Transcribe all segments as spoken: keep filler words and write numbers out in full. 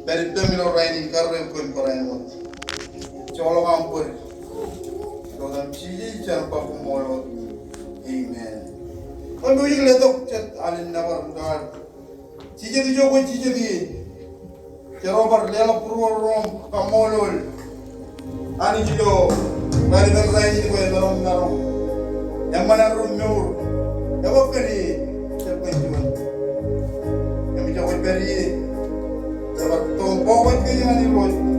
Pād ippām ilo rainin, karreoik kōn barāinwōt. Joḷọk aṃ bōd. Ilo etan Jisōs, Jemem, bwe koṃṃool wōt. Amen. Kōn ilo jet alen nōbar in kaṇ, jijet ijo kwe jijet ie, jen bar leḷọk būruō ro im kaṃṃoolol Anij ilo raelep in rainin bwe emaroñ, emaroñ eṃṃan arro mour. Ekwe kōn e, jab kōn juon. Im ijoko ej pād ie, ej bar tok bōk wōj kōj ñan Irooj.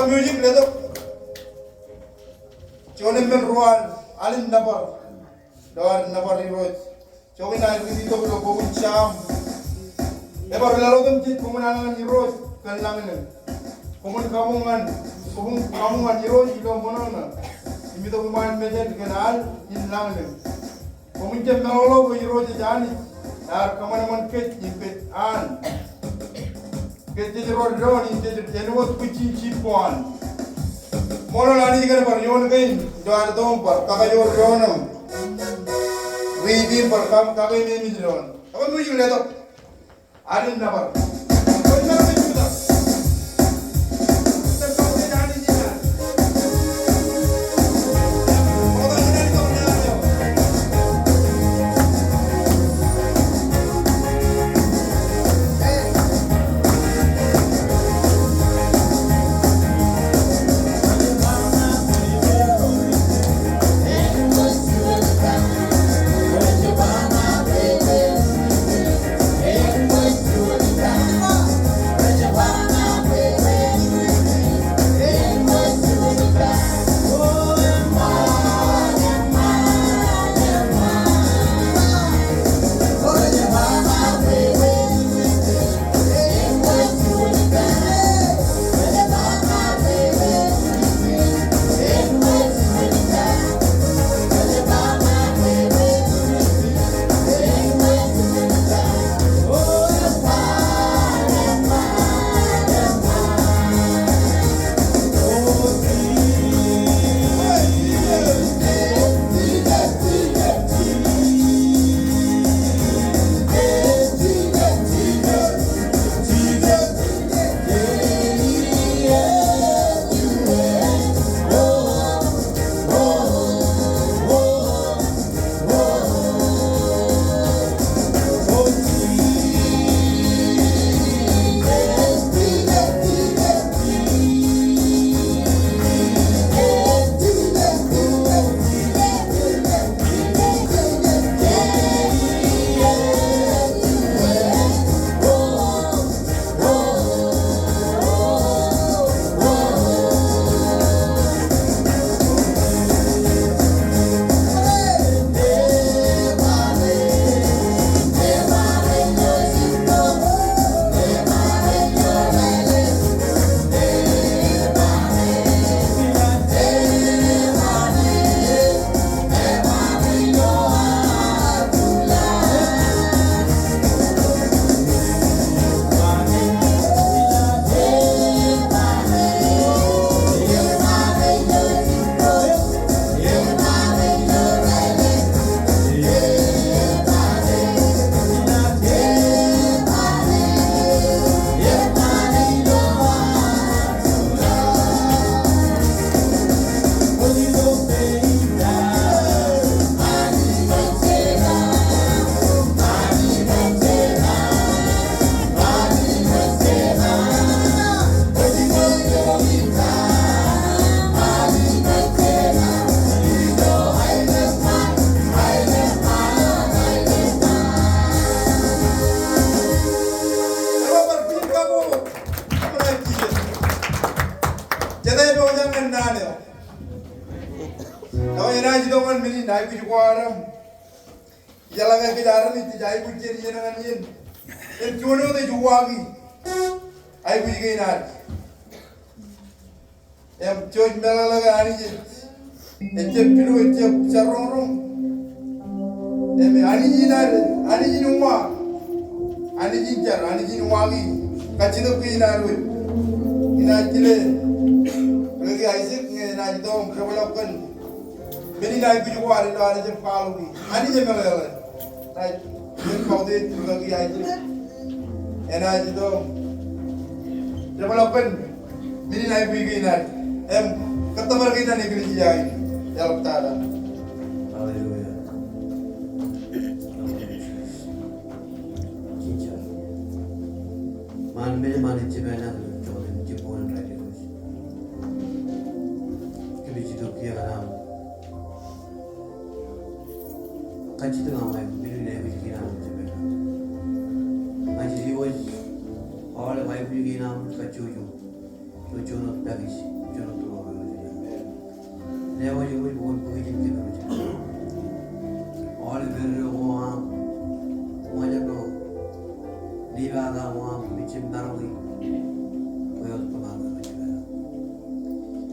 Music letok. Juon emān ruo an, Alin Nōbar. Ilo ad nōbar Irooj. Joñan aer riiti tok ilo bok in Sam. Ebar leḷọk otemjej koṃwin al ñan Irooj kōn lañlōñ. Koṃwin kabuñ ñan, koṃwin kabuñ ñan Irooj ilo ṃōṇōṇō im itok iṃaan mejān kōn al in lañlōñ. Koṃwin jab meḷọkḷọk bwe Irooj ej Anij ear kōṃanṃan kōj im kōj an. Kōj jej ro doon im jej āinwōt bwijin jibboñ. Ṃool Anij kōn bar eoon kein ilo ad itok im bar kakajoor doon im riiti im bar kakaememej doon. Ekwe, music letok. Alin Nōbar. Jete ej pojak ñan naan eo. Eo enaaj itok ñan men in aikuj ko ad im ijeḷā ke kōj armej jej aikuj jān iien ñan iien. Im juon wōt ej uwaaki aikuj kein ad. Im jej meḷeḷe ke Anij ej, ejjab pilo, ejjab jerroñroñ. Im Anij in ad, Anij in uwaak. Anij in jar, Anij in uwaaki kajjitōk kein ad wōj. Inaaj kile rikaki Aisak ñe enaaj itok im develop kōn men in aikuj ko ad ilo ad jab kaḷoki. Anij emeḷeḷe. Inaaj, inaaj kautiej rikaki Aisak. Enaaj itok im develop kōn men in aikuj kein ad. Im kōttōpar kein an eklejia in. Eḷaptata. Hallelujah. Ṃaan men, ṃaan ej jepān eo, juon eo ej jepān eo. Kōmij itok kiiō ñan aṃ kajjitōk aṃ aiboojoj, men in aikuj kein aṃ jepān. Ña ij Irooj, aolep aiboojoj kein aṃ kajjojo. Juon wōt pakej, juon wōt tōre. Lewōj Irooj bwe kwōn bōk ijin kōm Irooj. Aolep eddo ko aṃ, wōnṃaanḷọk, ḷōmṇak ko aṃ, ij jab maroñ e. Kwōj kōṃṃan Irooj.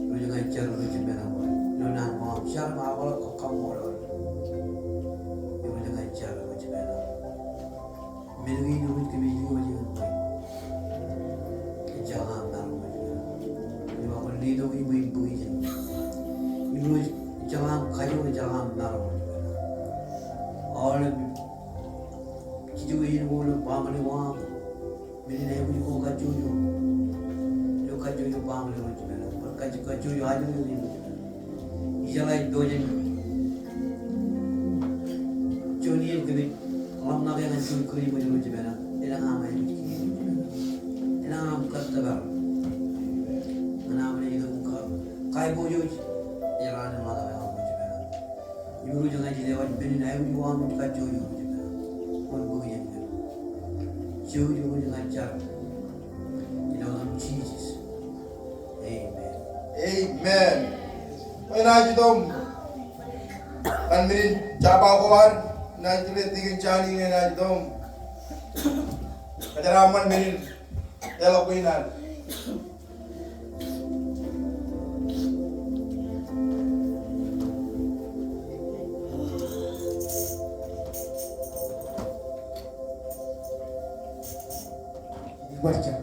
Irooj ña ij jar Irooj jemān aṃ. Ilo naan ko aṃ jar im aolep kaṃṃoolol. Irooj ña ij jar Irooj jemān aṃ. Men kein Irooj kōmij lewōj eok bwe ejjeḷọk aṃ maroñ. Ejjeḷọk aṃ kajoor, ejjeḷọk aṃ maroñ. Aolep situation ko ilo baaṃle ko aṃ, men in aikuj ko kajjojo. Ilo kajjojo baaṃle ko aṃ, kajjojo ajri ko aṃ. Ijeḷā ej pojak juon iien kōmij ḷōmṇak e ñan juon kūr iṃōj Irooj jemān aṃ. Elōñ aṃ aikuj kiiō Irooj jemān aṃ. Elōñ aṃ kōttōpar. Ñan aṃ naaj itok im kaiboojoj. Elōñ aṃ ḷōmṇak e Irooj jemān aṃ. Irooj ña ij lewōj men in aikuj ko aṃ kajjojo Irooj jemān aṃ. Kwōn bōk ijin kōm. Jouj Irooj ña ij jar. Ilo etaṃ Jisōs. Amen. Amen. Enaaj itok ñan men in jabawōt ko ad, enaaj itok, Deacon Johnny, enaaj itok. Kōjeraaṃṃan men in leḷọk kwe in ad. Ibar jar.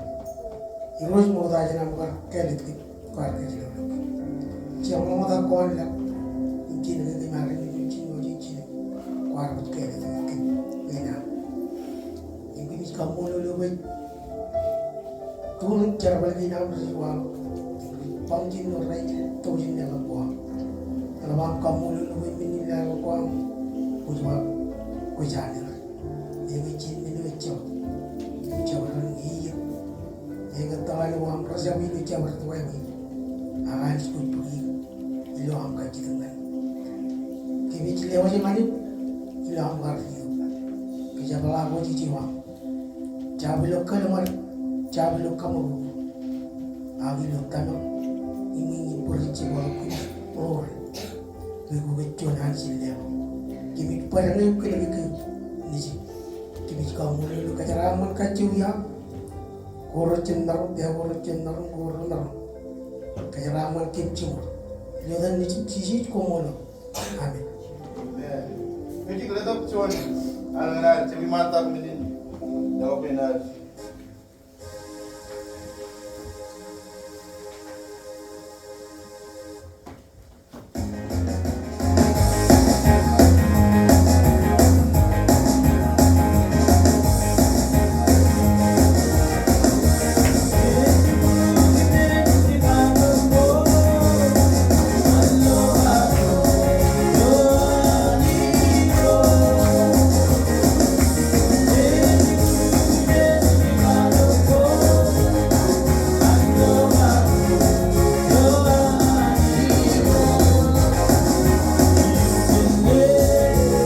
Irooj ṃokta jān aṃ kar kāālōt kōm, kwaar kōjjeḷāḷọk kōm. Jeṃḷọk ṃokta kọọlḷọk im jino kōm armej im jino kōm, kwaar wōt kāālōt kōm kōn aṃ. Im kōmij kaṃṃoolol eok bwe turin jerbal kein aṃ rej waḷọk. Im rej baṃjin ilo rej tok jān leḷọk ko aṃ. Eḷap aṃ kaṃṃoolol eok bwe men in leḷọk ko aṃ, kwōj ba, kwōj āinwōt. Eñin ijin men eo ejjab, ejjab ren iiet. Eñin tōḷaḷ eo aṃ rej jab ilo jabdewōt eo. Ak Anij kwōj bōk eō ilo aṃ kajjitōk ñan. Kōmij lewōj ñan eok ilo aṃ kar itok. Kōjepḷaak wōt ijin eo aṃ. Jab ilo kōḷmānḷọkjeṇ, jab ilo kaṃakūt. Ak ilo tōmak im eñin bōd eo ejjab ḷọk kōn ro ro. Bwe kwōj juon Anij in leḷọk. Kōmij bōd ñan eok kōn ke kōm Nejin. Kōmij kaṃṃoolol eok, kōjeraaṃṃan kajjojo aṃ. Ko rej jab maroñ, pā ko rej jab maroñ, ko rej maroñ. Kōjeraaṃṃan kōm jiṃor. Ilo etan Nejin Jisōs koṃṃool. Amen. Amen. Ej letok juon, an ñan ad, jab iṃaan tok men in. Ilo pād ad. Kaṃool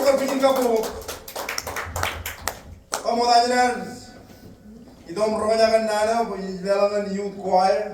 eo ej ṃōk. Kaṃool eo ej ṃōk. Itok im roñjake naan eo bwe ij leḷọk ñan youth choir.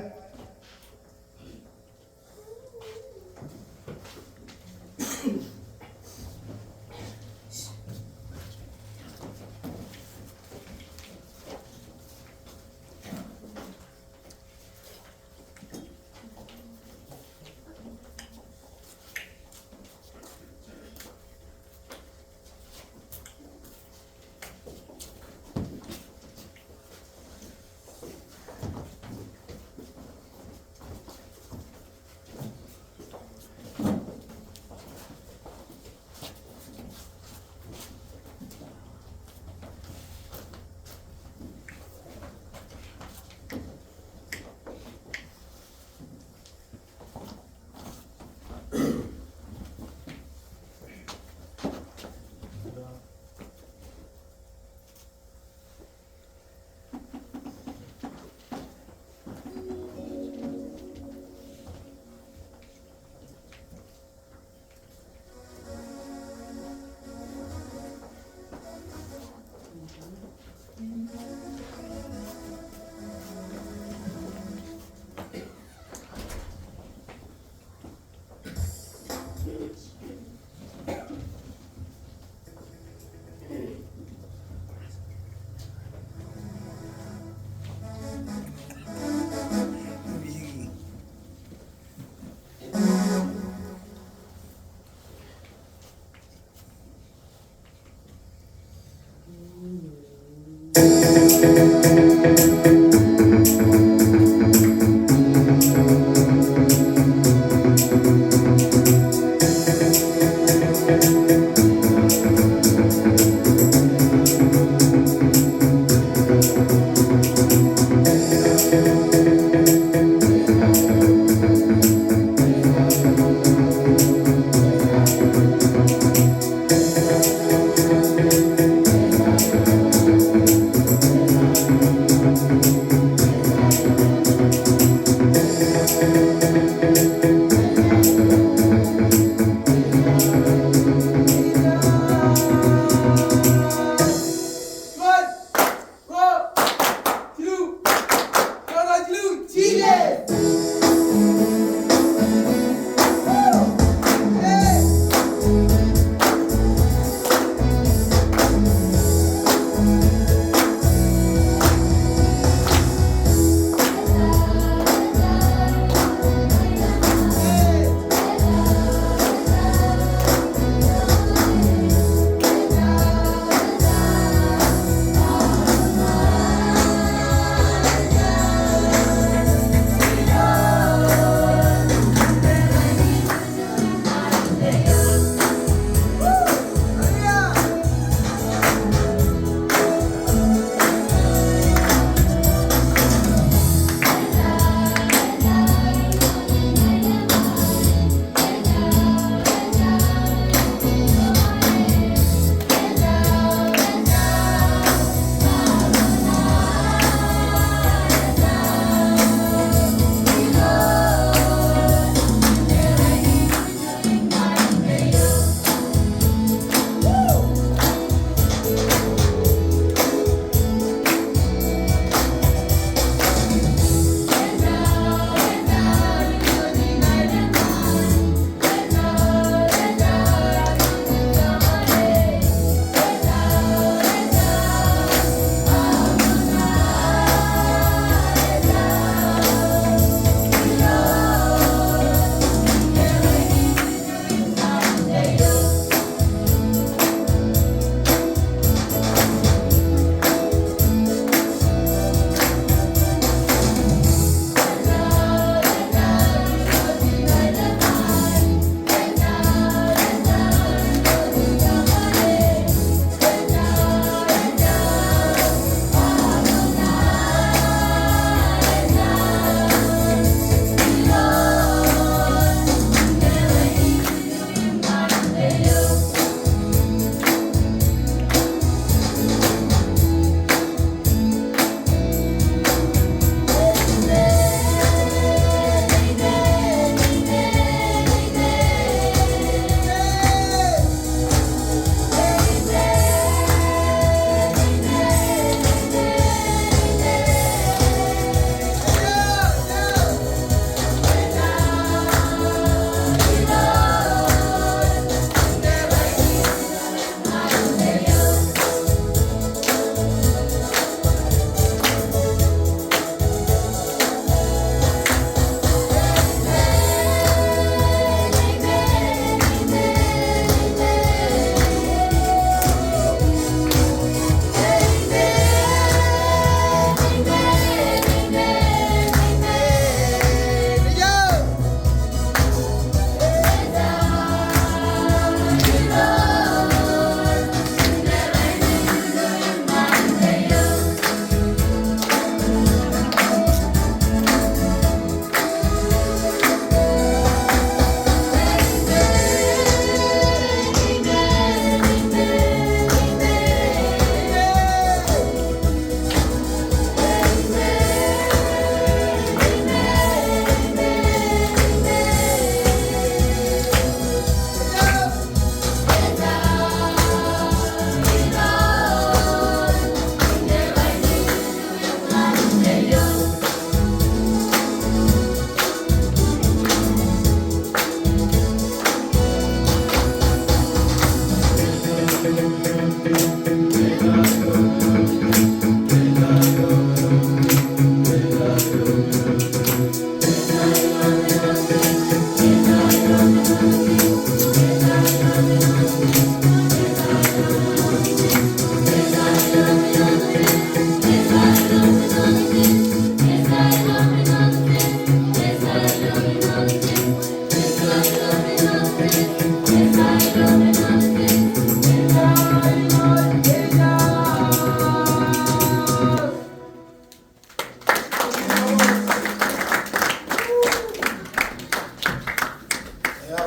Eo,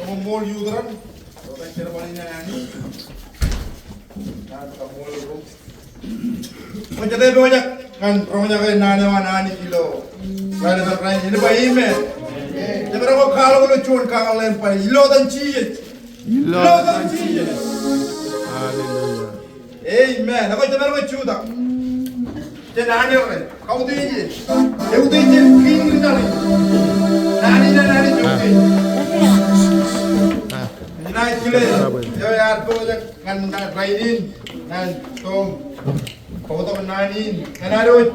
koṃṃool youth raṇ. Eo, kōn jerbal in an Anij. Kōn kaṃṃoolol koṃ. Kwōn jete pojak ñan roñjake naan eo an Anij ilo raelepen rainin. Jen ba amen. Jen ba kwaḷọk ilo juon kakōḷḷe in ba ilo etan Jisōs. Ilo etan Jisōs. Hallelujah. Amen. Ekwe jen ba jutak. Jen āinwōt ro. Kautiej. Eutiej jān kiiñ ri jaḷ in. Naan in an Anij eutiej. Inaaj kile eo ear pojak ñan rainin, ñan itok. Bōktok naan in, ñan ad wōj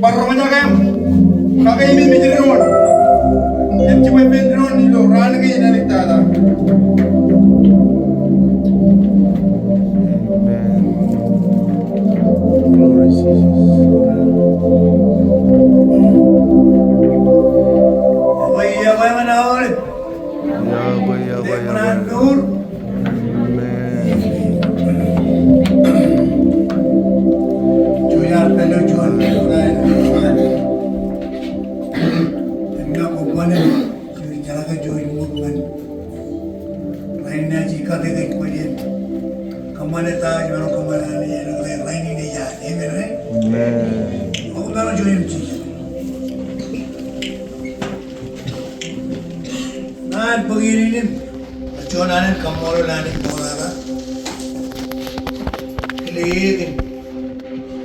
bar roñjake im kakeememej doon im jibwe ippān doon ilo raan kein āliktata. Amen. Glory Jesus. Yokwe, yokwe, yokwe. Amen. Jouj aō pād ilo juon, ilo juon. Im ilo kōṃṃane, jouj jeḷā ke jouj ṃōk ñan. Rainin ej kate kōj bwe jen kōṃṃane ta eo ej maroñ kōṃṃane, āinwōt rainin ej ad. Amen, right? Amen. Ṃōk ñan jouj im Jisōs. Ñan bōk iien in, ij juon alen kaṃṃoolol Anij ṃoktata. Kile eō kōn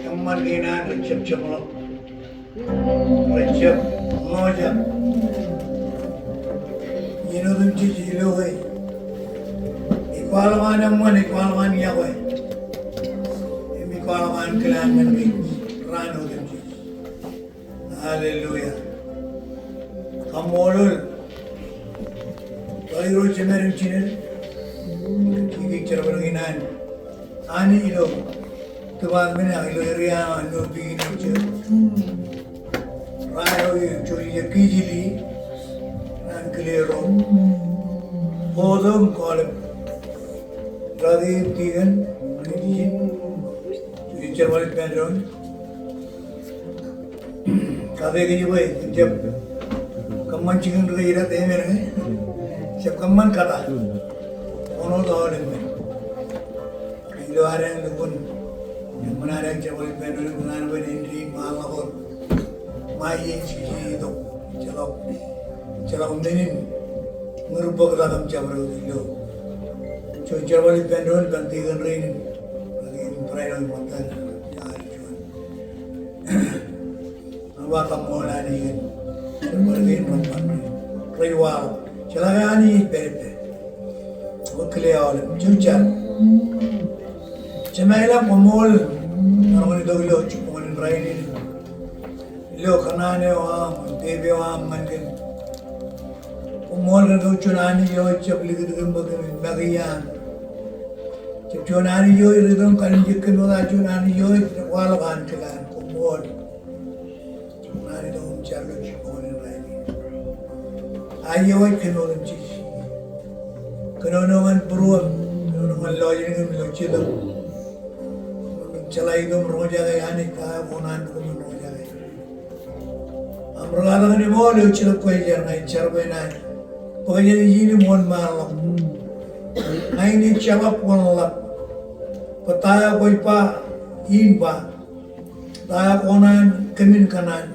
eṃṃan kein an rej jab jeṃḷọk, rej jab ḷotak. Iien otemjej ilo e, ij kwaḷọk an eṃṃan, ij kwaḷọk an yokwe. Im ij kwaḷọk an kōḷmānḷọkjeṇ ñan kōj raan otemjej. Hallelujah. Kaṃṃoolol ro ro jemād im jined. Kōj jerbal in an Anij ilo department eo, ilo area eo an ilo bikin eo jej. Raar eo eo jej kijeḷ i an kile ro. Bōktok im kọọlep. Rake im tikōn, rijin. Jej jerbal ippān doon. Kate kōj bwe jab kōṃṃan jikin ri kōj ilo tōre in, eh? Jab kōṃṃan kōta. Kōṇaan aolep men. Ilo ad lukkuun, eṃṃan ad jerbal ippān doon, kōṇaan bwe en di ṃaanḷọk wōt. Ṃae iien jikjiki itok, ejjeḷọk, ejjeḷọk men in ñūr bōktak im jabdewōt ilo. Juon jerbal ippān doon, ippān tikōn rein, rein barāinwōt ṃōttan, juon. Ij ba kaṃṃoolol Anij kōn bar kein rej waḷọk. Rej waḷọk. Jeḷā ke Anij ej pād ippād. Ekwe kile aolep. Jouj jar. Jema ilañ, koṃṃool. Maroñ in itok ilo jibboñōn in rainin. Ilo kōṇaan eo aṃ, pepe eo aṃ ñan kōm. Koṃṃool kōn kōm juon Anij eo ejjab likūt kōm bwe kōmin make iaan. Ejjab juon Anij eo ej itok im kalimjek kōm, ej juon Anij eo ej waḷọk an kōḷmānḷọkjeṇ. Koṃṃool. Juon Anij eo im jar ilo jibboñōn in rainin. Aje wōj kōnono im jisōs. Kōnono ñan būruōm, kōnono ñan lọjilñim ilo jetōb. Jeḷā itok im roñjake Anij ta eo kwōkōṇaan bwe kōmin roñjake. Aṃ rūkaki im ṃool eo ej Jetōb Kwōjarjar, ña ij jar bwe enaaj bōk jān ijin im wōnṃaanḷọk. Ña in ij jeḷā bwe kwōn ḷap. Bwe ta eo kwōj ba in ba. Ta eo kwōkōṇaan kōmin kōṇaan.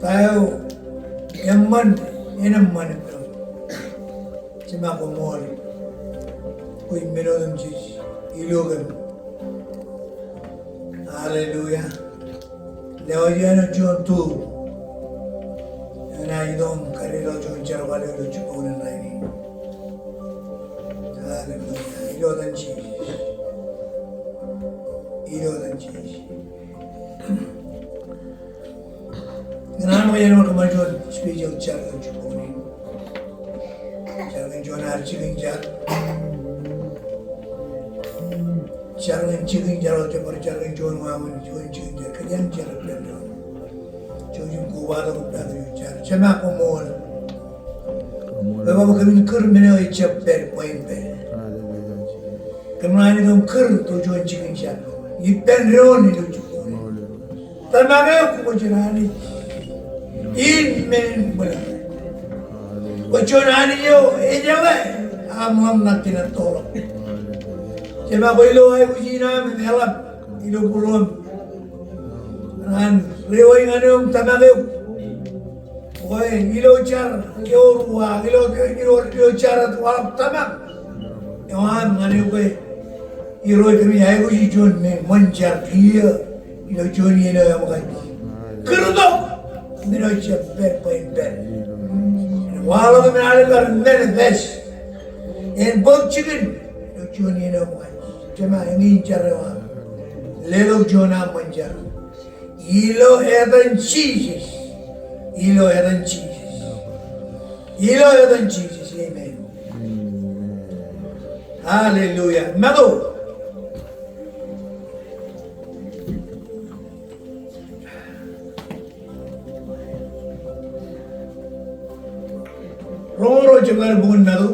Ta eo eṃṃan en eṃṃan ippaṃ. Jema koṃṃool. Kwōj men otemjej ilo kōm. Hallelujah. Lewōj iien eo juon tu. Enaaj itok im kar ilo juon jerbal eo ilo jibboñōn in rainin. Hallelujah. Ilo etan Jisōs. Ilo etan Jisōs. Ñan ṃōk ej kōṃṃan juon special jar ilo jibboñōn in. Jar kōn juon ad jikin jar. Jar kōn jikin jar, jar kōn juon wāween, juon jikin jar. Kōjeañ jar ippān doon. Jouj im kobatok ippān doon jar. Jema koṃṃool. Koṃṃool. Bwe kōmin kūr men eo ejjab pād, bwe en pād. Hallelujah. Im Anij im kūr tok juon jikin jar. Ippān doon ilo jibboñ. Tōmak eok kwō jen Anij in men bōlen. Kwō juon Anij eo ejjeḷā aṃ ḷōmṇak jān ettoḷọk. Jema, kwōj lo aikuj in aṃ im eḷap ilo būruōṃ. Ñan reiwōj ñan eok im tōmak eok. Bwe ilo jar eo ruwaak, ilo, ilo, ilo jar eo ruwaak tōmak eo aṃ ñan eok. Irooj, kōmij aikuj juon men, men jar kiiō ilo juon iien eo eṃōkaj. Kūr tok men eo jab pād bwe in pād. Waḷọk men alikkar in manifest. En bōk jikin ilo juon iien eo eṃōkaj. Jema, eñin jar eo aṃ. Letok juon aṃ men jar. Ilo etan Jisōs. Ilo etan Jisōs. Ilo etan Jisōs. Amen. Hallelujah. Matu. Roñoul ruo jibukar bok in Matu.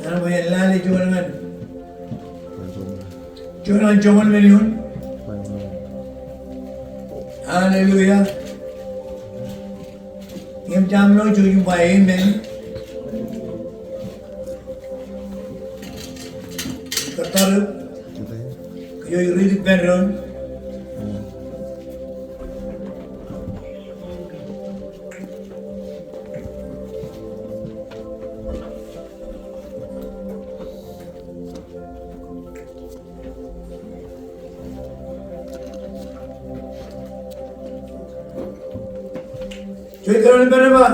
Ñan bwe en lale juon ñan, juon ñan joñan men ioon. Hallelujah. Im jab lo, jouj im ba amen. Kōttar eok. Kōj riit ippān doon. Jouj kōrā ippān ba,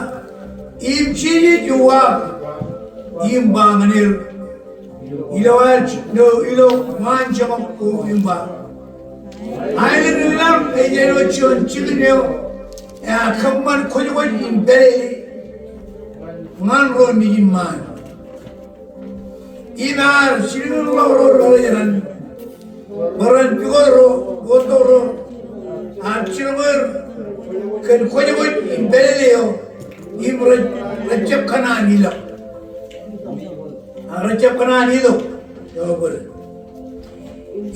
im Jisōs uwaak im ba ñan er, ilo, ilo, ilo waan joñak ko im ba, aelōñ in laḷ ej āinwōt juon jikin eo ear kōṃṃan kwōjkwōj im pālele ñan ro nejin ṃaan. Im ear jilkinḷọk ro rej ran, bwe ren pukot ro, pukot ro, ear jilkinḷọk er kōn kwōjkwōj im pālele eo, im rej, rej jab kōṇaan ilọk. Ak rej jab kōṇaan itok. Eo bōd.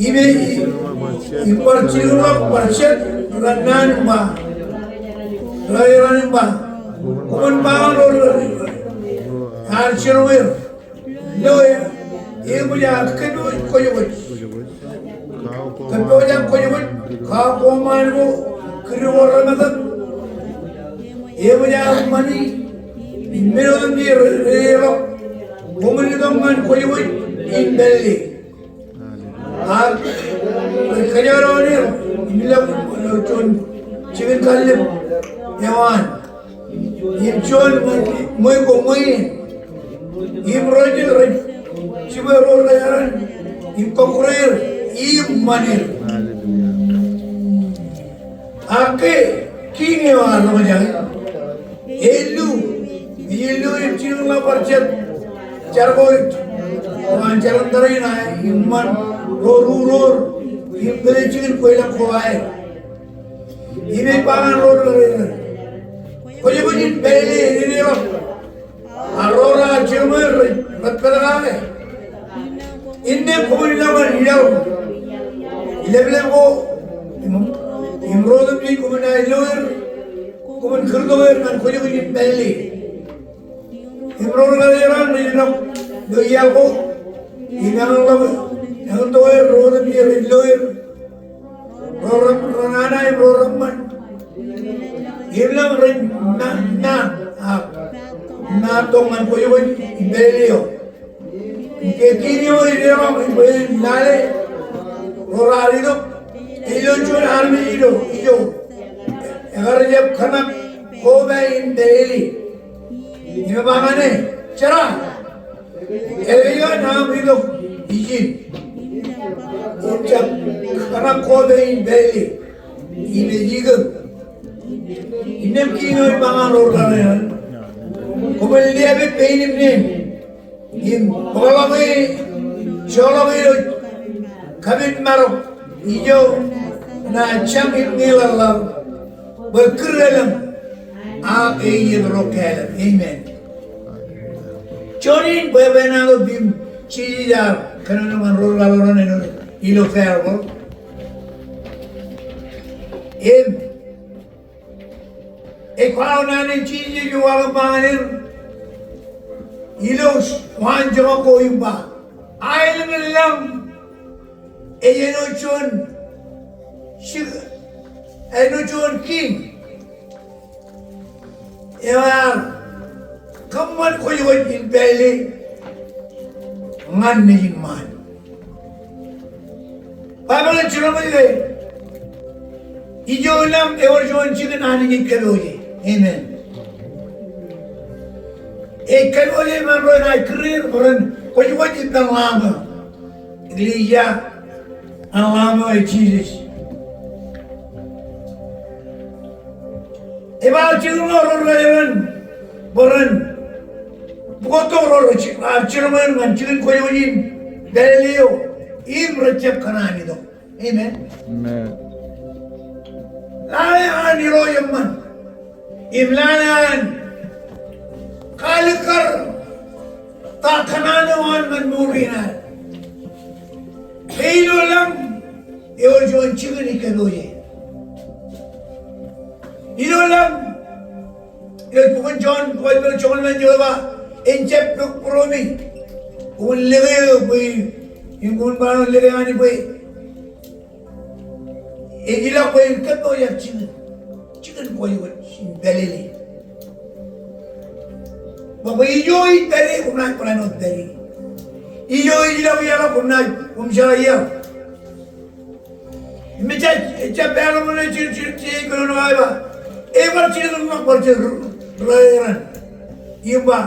Im e, im bar jilkinḷọk bar jet, rej naan im ba, rej ran im ba, koṃwin ba ñan ro rej, ear jilkinḷọk er. Lo e, eṃōj aō kōpooj kwōjkwōj. Kōpooj aō kwōjkwōj, kōṃṃan ko, kūr ko remetak. Eṃōj aō ṃani, men otemjej rej, rej leḷọk. Koṃwin itok ñan kwōjkwōj in pālele. Ak rej kōjro ṇe, im ilọk ilo juon jikin kallib eo an. Im juon ṃōj ko ṃōj in. Im ro rej, rej jibwe ro rej ran im kọkkure er im ṃan er. Ak ke kiiñ eo ear roñjake, ej lu, ej lu im jilkinḷọk bar jet jar ko, ej, eo an jar in tōre in aō, im ṃan ro ruo ro, im pālele jikin kweilọk ko aer. Im ej ba ñan ro rej, kwōjkwōj in pālele ej leḷọk. Ak ro raar jilkinḷọk er rej, rej pād kake. Innām koṃwin ilọk ñan iaḷ ko, ileplep ko, im, im ro otemjej koṃwin aelōñ er, koṃwin kūrtok er ñan kwōjkwōj in pālele. Im ro rej ran rej ilọk ilo iaḷ ko, im eñḷọk, eñtok er ro otemjej rej lo er. Ro rej, ro nana im ro reṃṃan. Im lōñ rej ma, ma, ak, maat tok ñan kwōjkwōj in pālele eo. Im ke kiiñ eo ej leḷọk im bwe en lale, ro raar itok, ej lo juon armej ijo, ijo ekar jab kōṇak koba in pālele. Im ej ba ñan e, jera. Eḷap eo aṃ itok ijin im jab kōṇak koba in pālele im ej ikōb. Innām kiiñ eo ej ba ñan ro raar ran, koṃwin liāpet pein im neen im bōkḷọk e, joḷọk e ilo kapin marok ijo ṇa jañ im ñe ḷaḷḷaḷ, bwe kūr elōñ ak ej iien ro kālōt. Amen. Juon in bwebwenato im Jisōs ear kōnono ñan ro raorōk ilo parable. Im ej kwaḷọk naan in Jisōs ej waḷọk ba ñan er ilo waanjoñak ko im ba, aelōñ in lañ ej āinwōt juon, ej āinwōt juon kiiñ eo ear kōṃṃan kwōjkwōj in pālle ñan nejin ṃaan. Baibōḷ ej jiroñ ke ijo in lañ ewōr juon jikin Anij ej kōpooje. Amen. Ej kōpooje ñan ro renaaj kūr er bwe ren kwōjkwōj ippān ḷaṃ eo. Eklejia an ḷaṃ eo ej Jisōs. Ej ba jikin ro rej ren bwe ren bōktok ro rej jiroñ er ñan jikin kwōjkwōj in pālle eo im rejjab kōṇaan itok. Amen. Amen. Lale an Irooj eṃṃan im lale an kaalikkar ta kōṇaan eo an ñan mour in ad. Ke ilo lañ ewōr juon jikin ej kōpooje. Ilo lañ ilo bok in Jon, bok in Jon eo ej ba, en jab bōk būromi. Koṃwin lōke bwe, im koṃwin ba ḷọk lōke Anij bwe ej ilọk bwe en kōpooje jikin, jikin kwōjkwōj in pālle. Bwe, bwe ijo ij pālle, koṃ naaj bar āinwōt pālle. Ijo ij ilọk iaḷ, koṃ naaj, koṃ jeḷā iaḷ. Im ejja, ejja parable eo Jisōs, Jisōs ej kōnono aō ba, ej bar jilkinḷọk bar jet ri-, ri-, ri-, im ba,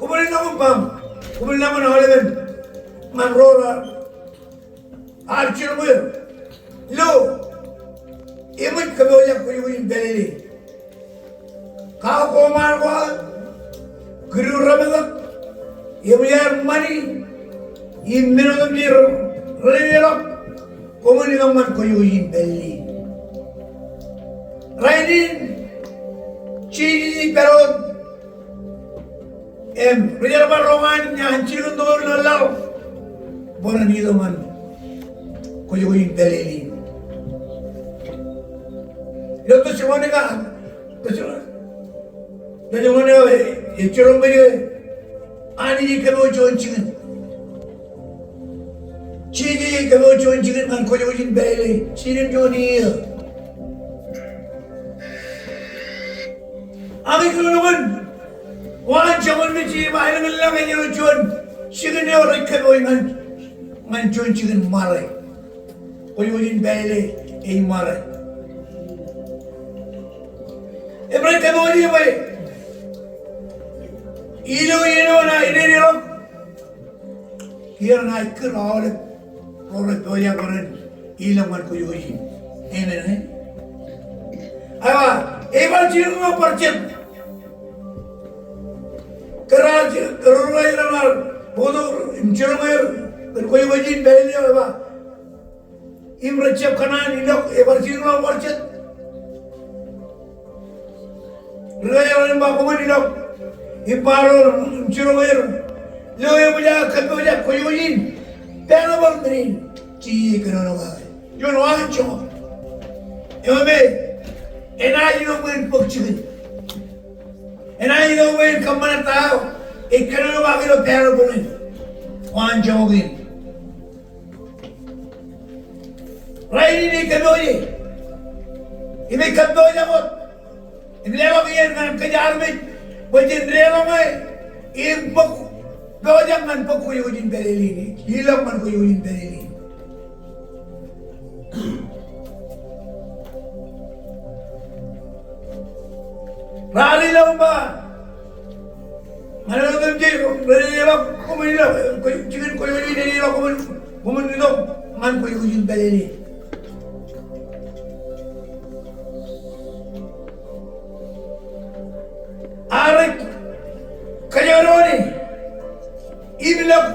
koṃwin itok im bañ, koṃwin lañ ñan aolepen ñan ro raar jiroñ er. Lo, eṃōj kōpooj aō kwōjkwōj in pālle. Kau koṃaar ko aō, kidu remetak, eṃōj aer ṃani, im men otemjej rededeḷọk, koṃwin itok ñan kwōjkwōj in pālle. Rainin, Jisōs ej pād wōt, im ri jerbal roñaan ñan jilkintok er ilo laḷ bwe ren itok ñan kwōjkwōj in pālle in. Ilo Tessalonika, Tessalonika, Tessalonika eo ej jiroñ kōj ke Anij ej kōpooj juon jikin. Jisōs ej kōpooj juon jikin ñan kwōjkwōj in pālle. Jinen juon iiō. Ak ij kōnono kōn waanjoñak in Jisōs ej ba aelōñ in lañ ej āinwōt juon jikin eo rej kōpooj ñan, ñan juon jikin ṃare. Kwōjkwōj in pālle ej ṃare. Im rej kōpooje bwe ilo iien eo enaaj dedeḷọk, kiiō renaaj kūr aolep ro rej pojak bwe ren ilọk ñan kwōjkwōj in. Amen, eh? Ak ej bar jilkinḷọk bar jet. Kōrā, kōrā ro raar bōktok im jiroñ er kōn kwōjkwōj in pālle eo ej ba. Im rejjab kōṇaan ilọk, ej bar jilkinḷọk bar jet. Ri-kōjeañ im ba koṃwin ilọk im ba ro im jiroñ er. Lo eṃōj aō kōpooj aō kwōjkwōj in. Parable men in Jisōs ej kōnono kake. Juon waanjoñak. Im enaaj itok bwe en bōk jikin. Enaaj itok bwe en kōṃṃane ta eo ej kōnono kake ilo parable in. Waanjoñak in. Rainin ej kōpooje. Im ej kōpooje wōt. Im leḷọk iien ñan kōj armej bwe jen deḷọñe im bōk pojak ñan bōk kwōjkwōj in pālle in. Ilọk ñan kwōjkwōj in pālle in. Raar ilọk im ba ñan otemjej rededeḷọk, koṃwin ilọk, jikin kwōjkwōj in dedeḷọk, koṃwin, koṃwin itok ñan kwōjkwōj in pālle. Ak rej kōjro doon e im ilọk,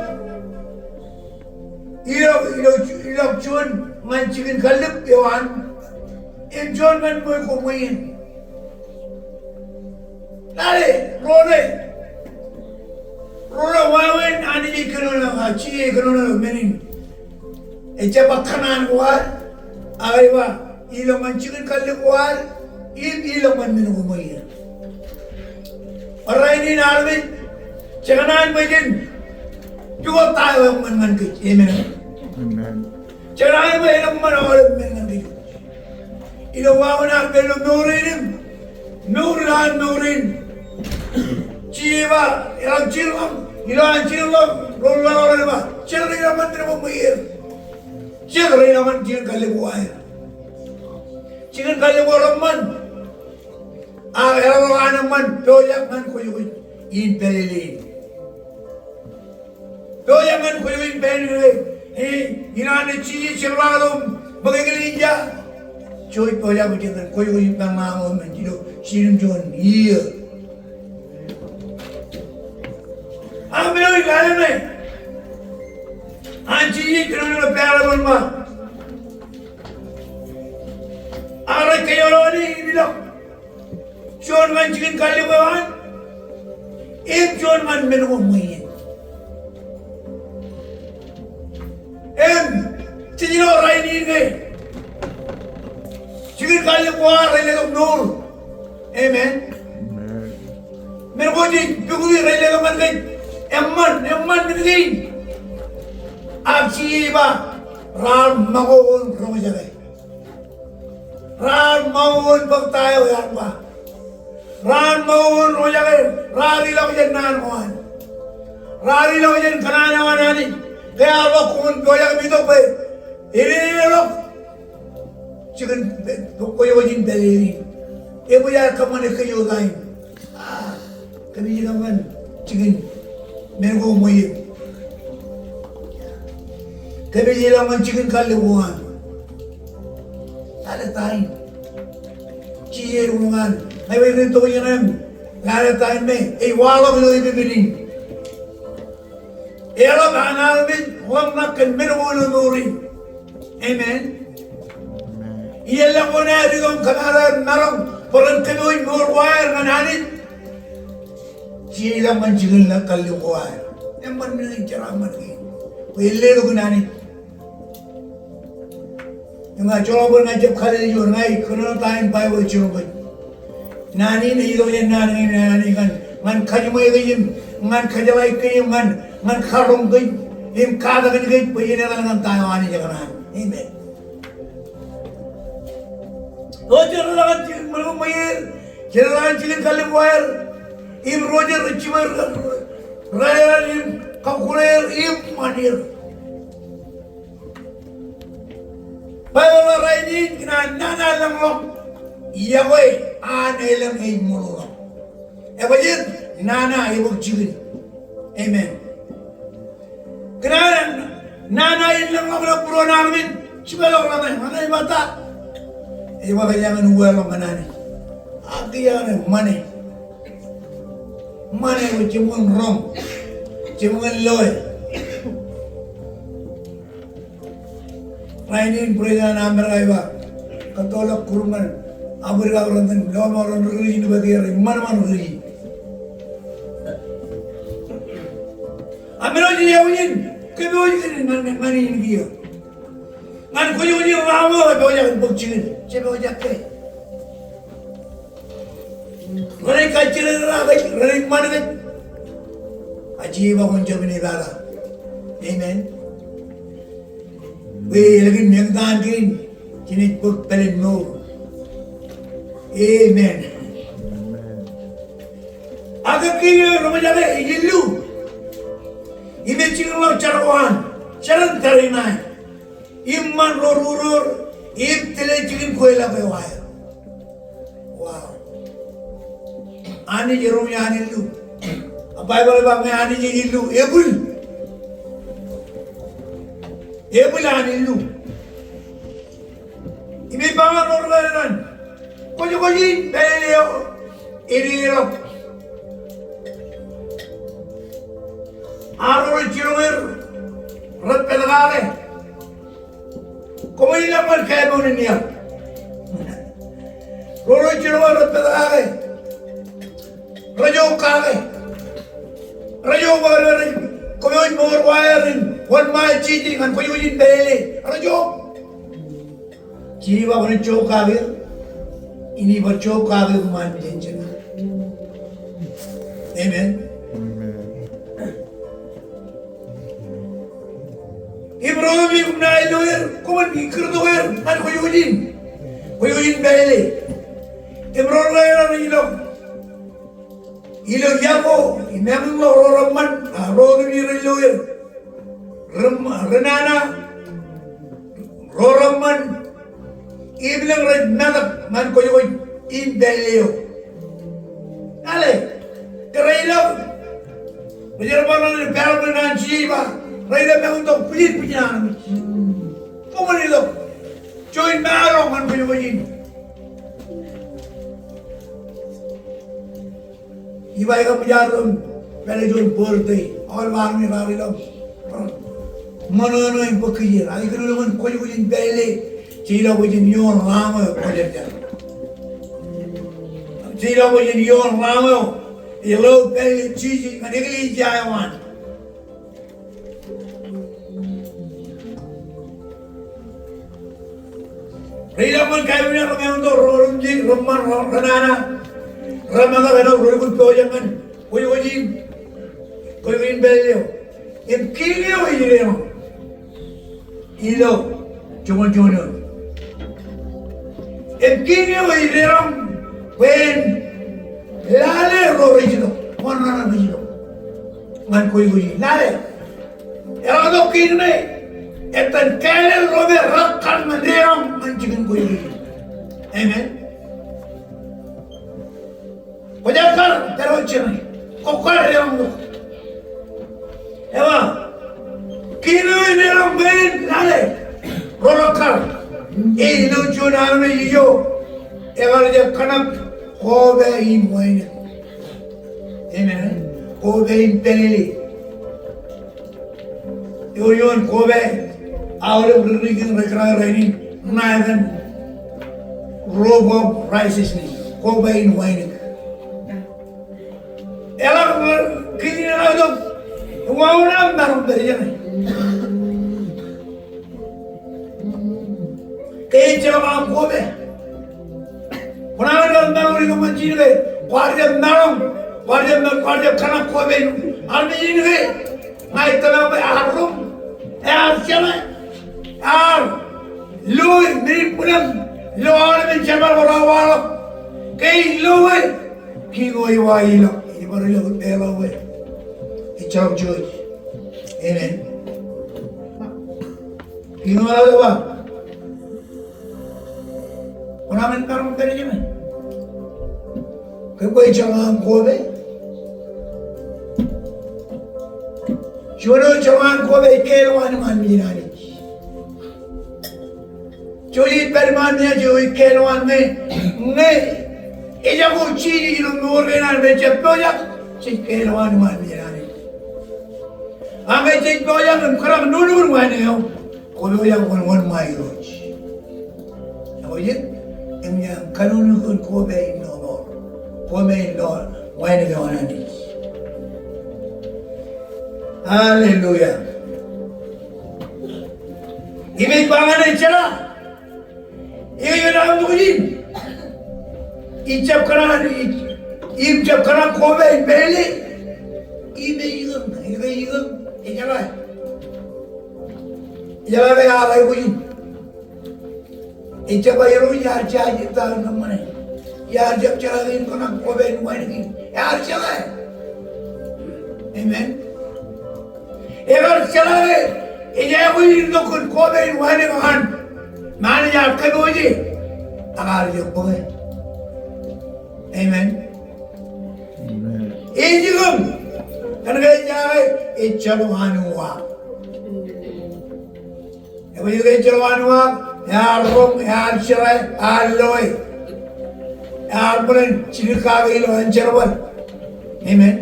ilọk, ilọk, ilọk juon ñan jikin kallib eo an, im juon ñan ṃweo ko ṃweien. Lale, ro ṇe. Ro ro wāween Anij ej kōnono, a, Jisōs ej kōnono men in. Ejjab ba kōṇaan ko ad, ak ej ba, ilọk ñan jikin kallib ko ad, im ilọk ñan men ko ṃweier. Barāinwōt in armej, jekōṇaan bwe jen pukot ta eo eṃṃan ñan kōj. Amen. Amen. Jekōṇaan bwe elōñ ṃōṇōṇō aolep men ñan kōj. Ilo wāween ad pād ilo mour in im, mour eo an mour in. Jisōs ej ba, eḷaññe jilọk, ilo an jilọk, ro ḷọk ḷọk ej ba, jet reilọk ñan men ko ṃweier. Jet reilọk ñan jikin kallib ko aer. Jikin kallib ko reṃṃan. Ak eḷapḷọk an eṃṃan, pojak ñan kwōjkwōj in pālele in. Pojak ñan kwōjkwōj in pālele in. E, inaan Jisōs ej ba ilo bok Eklejia, jouj pojak eo jet ñan kwōjkwōj in pālele in, ilo jiljilimjuon iiō. Ak men eo ej lale ṇe, an Jisōs ej kōnono ilo parable in ba, ak rej kōjro ṇe im ilọk juon ñan jikin kallib eo an, im juon ñan men ko ṃweien. Im, jej lo rainin ke, jikin kallib ko ad rej letok mour. Amen. Amen. Men ko jej pukot rej letok ñan kōj eṃṃan, eṃṃan men kein. Ak Jisōs ej ba, raar ṃakoko in roñjake. Raar ṃakoko in bōk ta eo ear ba. Raar ṃakoko in roñjake, raar ilọk jān naan ko an. Raar ilọk jān kōṇaan eo an Anij. Ke ear ba koṃwin pojak im itok bwe ededeḷọk jikin kwōjkwōj in pālele in. Ebōj aer kōṃṃane kōj ota in. A, kōmij ilọk ñan jikin men ko ṃweier. Kōmij ilọk ñan jikin kallib ko an. Lale ta in. Jisōs ej uññān. Ña ij ba ren tok ijeṇe im lale ta in me ej waḷọk ilo epepen in. Eḷap an armej ḷōmṇak kōn men ko ilo mour in. Amen. Ijeḷā kōn aer itok im kōmaroñ maroñ bwe ren kōpooj mour ko aer ñan Anij. Jisōs ej ilọk ñan jikin kallib ko aer. Eṃṃan men in, jeraaṃṃan kein. Bwe en letok in Anij. Im ña joḷọk bwe ña ij jab kalel juon, ña ij kōnono ta in Baibōḷ ej jiroñ kōj. Naan in ej itok jān naan in, naan in ñan, ñan kajiṃwe kōj im, ñan kajeḷā kōj im, ñan, ñan karoñ kōj, im katakin kōj, bwe jen etal ñan ta eo Anij ekōṇaan. Amen. Ro jet reḷak ñan jikin men ko ṃweier, jet reḷak ñan jikin kallib ko aer, im ro jet rej jiṃwe raeran im kọkkure er im ṃan er. Baibōḷ ej ba rainin kōn an nana elōñḷọk, iọkwe an elōñ ej ṃōḷoḷọk. Ebajeet nana ebōk jikin. Amen. Kōn an nana elōñḷọk ilo būruon armej, jibadḷọk ḷōmṇak, ḷōmṇak ej ba ta? Ej ba kōjeañ en uwaḷọk ñan Anij. Ak kōjeañ en ṃane. Ṃane bwe jeṃōkaj roñ. Jeṃōkaj loe. Rainin President an Amerika ej ba, kōttoḷọk kurūṃ ñan Amerika ren iten lọmọọren ri-Kūrjin, bwe kiiō rej ṃanṃan ri-Kūrjin. Ak men eo jej aikuj in kōpooj kōn, ñan, ñan, ñan in kiiō. Ñan kwōjkwōj in raṃo, epojak in bōk jikin. Jepojak ke. Renaaj kajjirere kōj, renaaj ṃan kōj. Ak Jisōs ej ba kwōn jab in epata. Amen. Bwe elōñ in eñtaan kein, jenaaj bōk pālen mour. Amen. Ak ke kiiō rej roñjake ej illu. Im ej jikinḷọk jar ko an, jar in thirty-nine. Im ṃan ro ruroor, im tile jikin kweilọk eo aer. Wow. Anij erom an illu. Ak Baibōḷ ej ba ñe Anij ej illu, ebwil. Ebwil an illu. Im ej ba ñan ro ri-kōnnaan, kwōjkwōj in pālele eo ededeḷọk. Ak ro rej jiroñ er rej pād kake. Koṃij ilọk ñan kāmoun in iọk. Ro rej jiroñ er rej pād kake, rej jok kake. Rej jab bar rej kōpooj mour ko aer in wōnṃae jeje ñan kwōjkwōj in pālle. Rej jab. Jeova kwōnaaj jokak er, im ij bar jokak eok iṃaan jān jeṇe. Amen. Amen. Im ro rein kōm naaj lo er, koṃwin kūrtok er ñan kwōjkwōj in, kwōjkwōj in pālle. Im ro rein rej ilọk ilo iọkwe, im āinwōt ro reṃṃan, a, ro rein rej lo er. Reṃ-, renana, ro reṃṃan, im lōñ rej metak ñan kwōjkwōj in pālle eo. Lale, ke rej ilọk, rej jerbal ilo parable in an Jisōs ba, rej ilọk meñe tok pijin pijin armej. Koṃwin ilọk, juon maroñ ñan kwōjkwōj in. Iba ikōṃij ar ilo pālle juon birthday, aolep armej raar ilọk ṃōṇōṇō im bōk kijeer. Ak ikōṇaan ḷọk ñan kwōjkwōj in pālle, jej ilọk bwe jen ioon Ram eo kwōjarjar. Jej ilọk bwe jen ioon Ram eo ej lo pālle Jisōs ñan eklejia eo an. Rej ilọk ñan kain eo, rej metak tok ro reṃṃan, ro renana, rej metak tok ro rekūr pojak ñan kwōjkwōj in, kwōjkwōj in pālle eo. Im kiiñ eo ej deḷọñ ilo joñoul juon eoon. Im kiiñ eo ej deḷọñ bwe en lale ro rej itok, wōn ṇa rej itok ñan kwōjkwōj in, lale. Eḷaññe tok kiiñ ṇe, ettōn kāālōt ro me rekar ñan deḷọñ ñan jikin kwōjkwōj in. Amen. Kwōj kar, pād wōt jeṇe. Kwō kar deḷọñ tok. Eba, kiiñ eo ej deḷọñ bwe en lale ro rekar. Ej ilo juon armej ijo ekar jab kōṇak koba in wānōk. Amen. Koba in pālle. Ewōr juon koba, aolep ri-, ri-, ri-, rej kōṇaan rainin, ṇa etan robe of righteousness, koba in wānōk. Eḷak, kiiñ in eḷak tok, wāween aṃ maroñ pād jeṇe. Ke ejjeḷọk aṃ koba. Kwōnaaj maroñ ilo ṃōn jidik ke kwaar jab maroñ, kwaar jab ma-, kwaar jab kōṇak koba in armej in ke. Ña ij tōmak bwe ear roñ, ear jeḷā, ear loe, men in bwilōñ, lo aolepen jerbal ko raar waḷọk. Ke ej loe, kiiñ eo ej ba ilọk, ej bar ilọk im peḷọk e. Ejjeḷọk jouj. Amen. Kiiñ eo ej ba, kwōnaaj maroñ pād jeṇe. Ke bwe ejjeḷọk aṃ koba. Juon eo ejjeḷọk an koba ej kāālwaan iṃaan mejān Anij. Jouj ej pād iṃaan mejān, jouj ej kāālwaan ñe, ñe ejako Jisōs ilo mour kein an me jej pojak, jej kāālwaan iṃaan mejān Anij. Ak ñe jej pojak im kōṇak nuknuk in wānōk eo, koba eo ej wōnṃae Irooj. Eo ej, eṃōj an kōnuknuk in koba in nobar. Koba in nobar, wānōk eo an Anij. Hallelujah. Im ej ba ñan e, jeḷā. Eo ej aṃ tokjān. Im jab kōṇaan, im jab kōṇaan koba in pālle. Im ej itok, ej itok, ej jeḷā. Ej jeḷā ke ear aikuj in. Ejjab ba Irooj ear jaje ta ṇe ṃōṇe. Ear jab jeḷā ke en kōṇaan koba in wānōk in. Ear jeḷā. Amen. Ekar jeḷā ke ej aikuj in itok kōn koba in wānōk an. Ṃaan eo ear kōpooje. Ak ear jab bōke. Amen. Amen. Ej itok. Kōnke ej ba ke ejjeḷọk an uwaak. Eo ej itok ejjeḷọk an uwaak, ear roñ, ear jeḷā, ear loe. Ear bōlen jidik kake ilo an jerbal. Amen.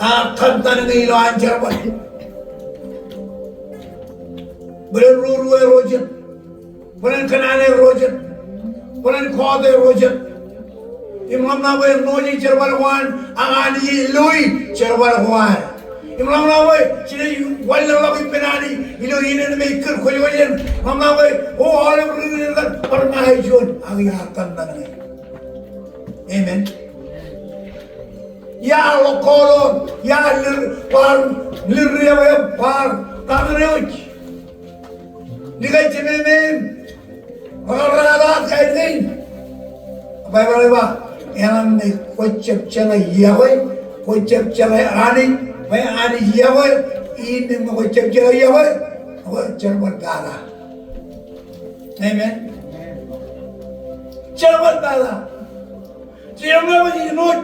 Ear kōttan ñe ilo an jerbal. Bōlen rūruwe ro jet. Bōlen kōṇaan ro jet. Bōlen kọọte ro jet. Im ḷōmṇak bwe en ṃooj jerbal ko an, ak Anij ej loi jerbal ko ad. Im ḷōmṇak bwe jenaaj wanlōñḷọk ippān Anij ilo inenen me ej kūr kwōjkwōj in. Ḷōmṇak bwe, o, aolep ri-, ri-, ri-, bar ṃae juon, ak iar kōnnaan ñe. Amen. Iar ḷọk kọọlọr, iar lir, bar lir riab, bar tar eo ej. Likaj jemem im rōkar rōkar kain kein. Baibōḷ ej ba, eḷaññe kwōj jab jeḷā yokwe, kwōj jab jeḷā Anij, bwe Anij yokwe, im ñe kwōj jab jeḷā yokwe, kwōj jerbal pata. Amen. Jerbal pata. Jerbal pata, ej ṃooj,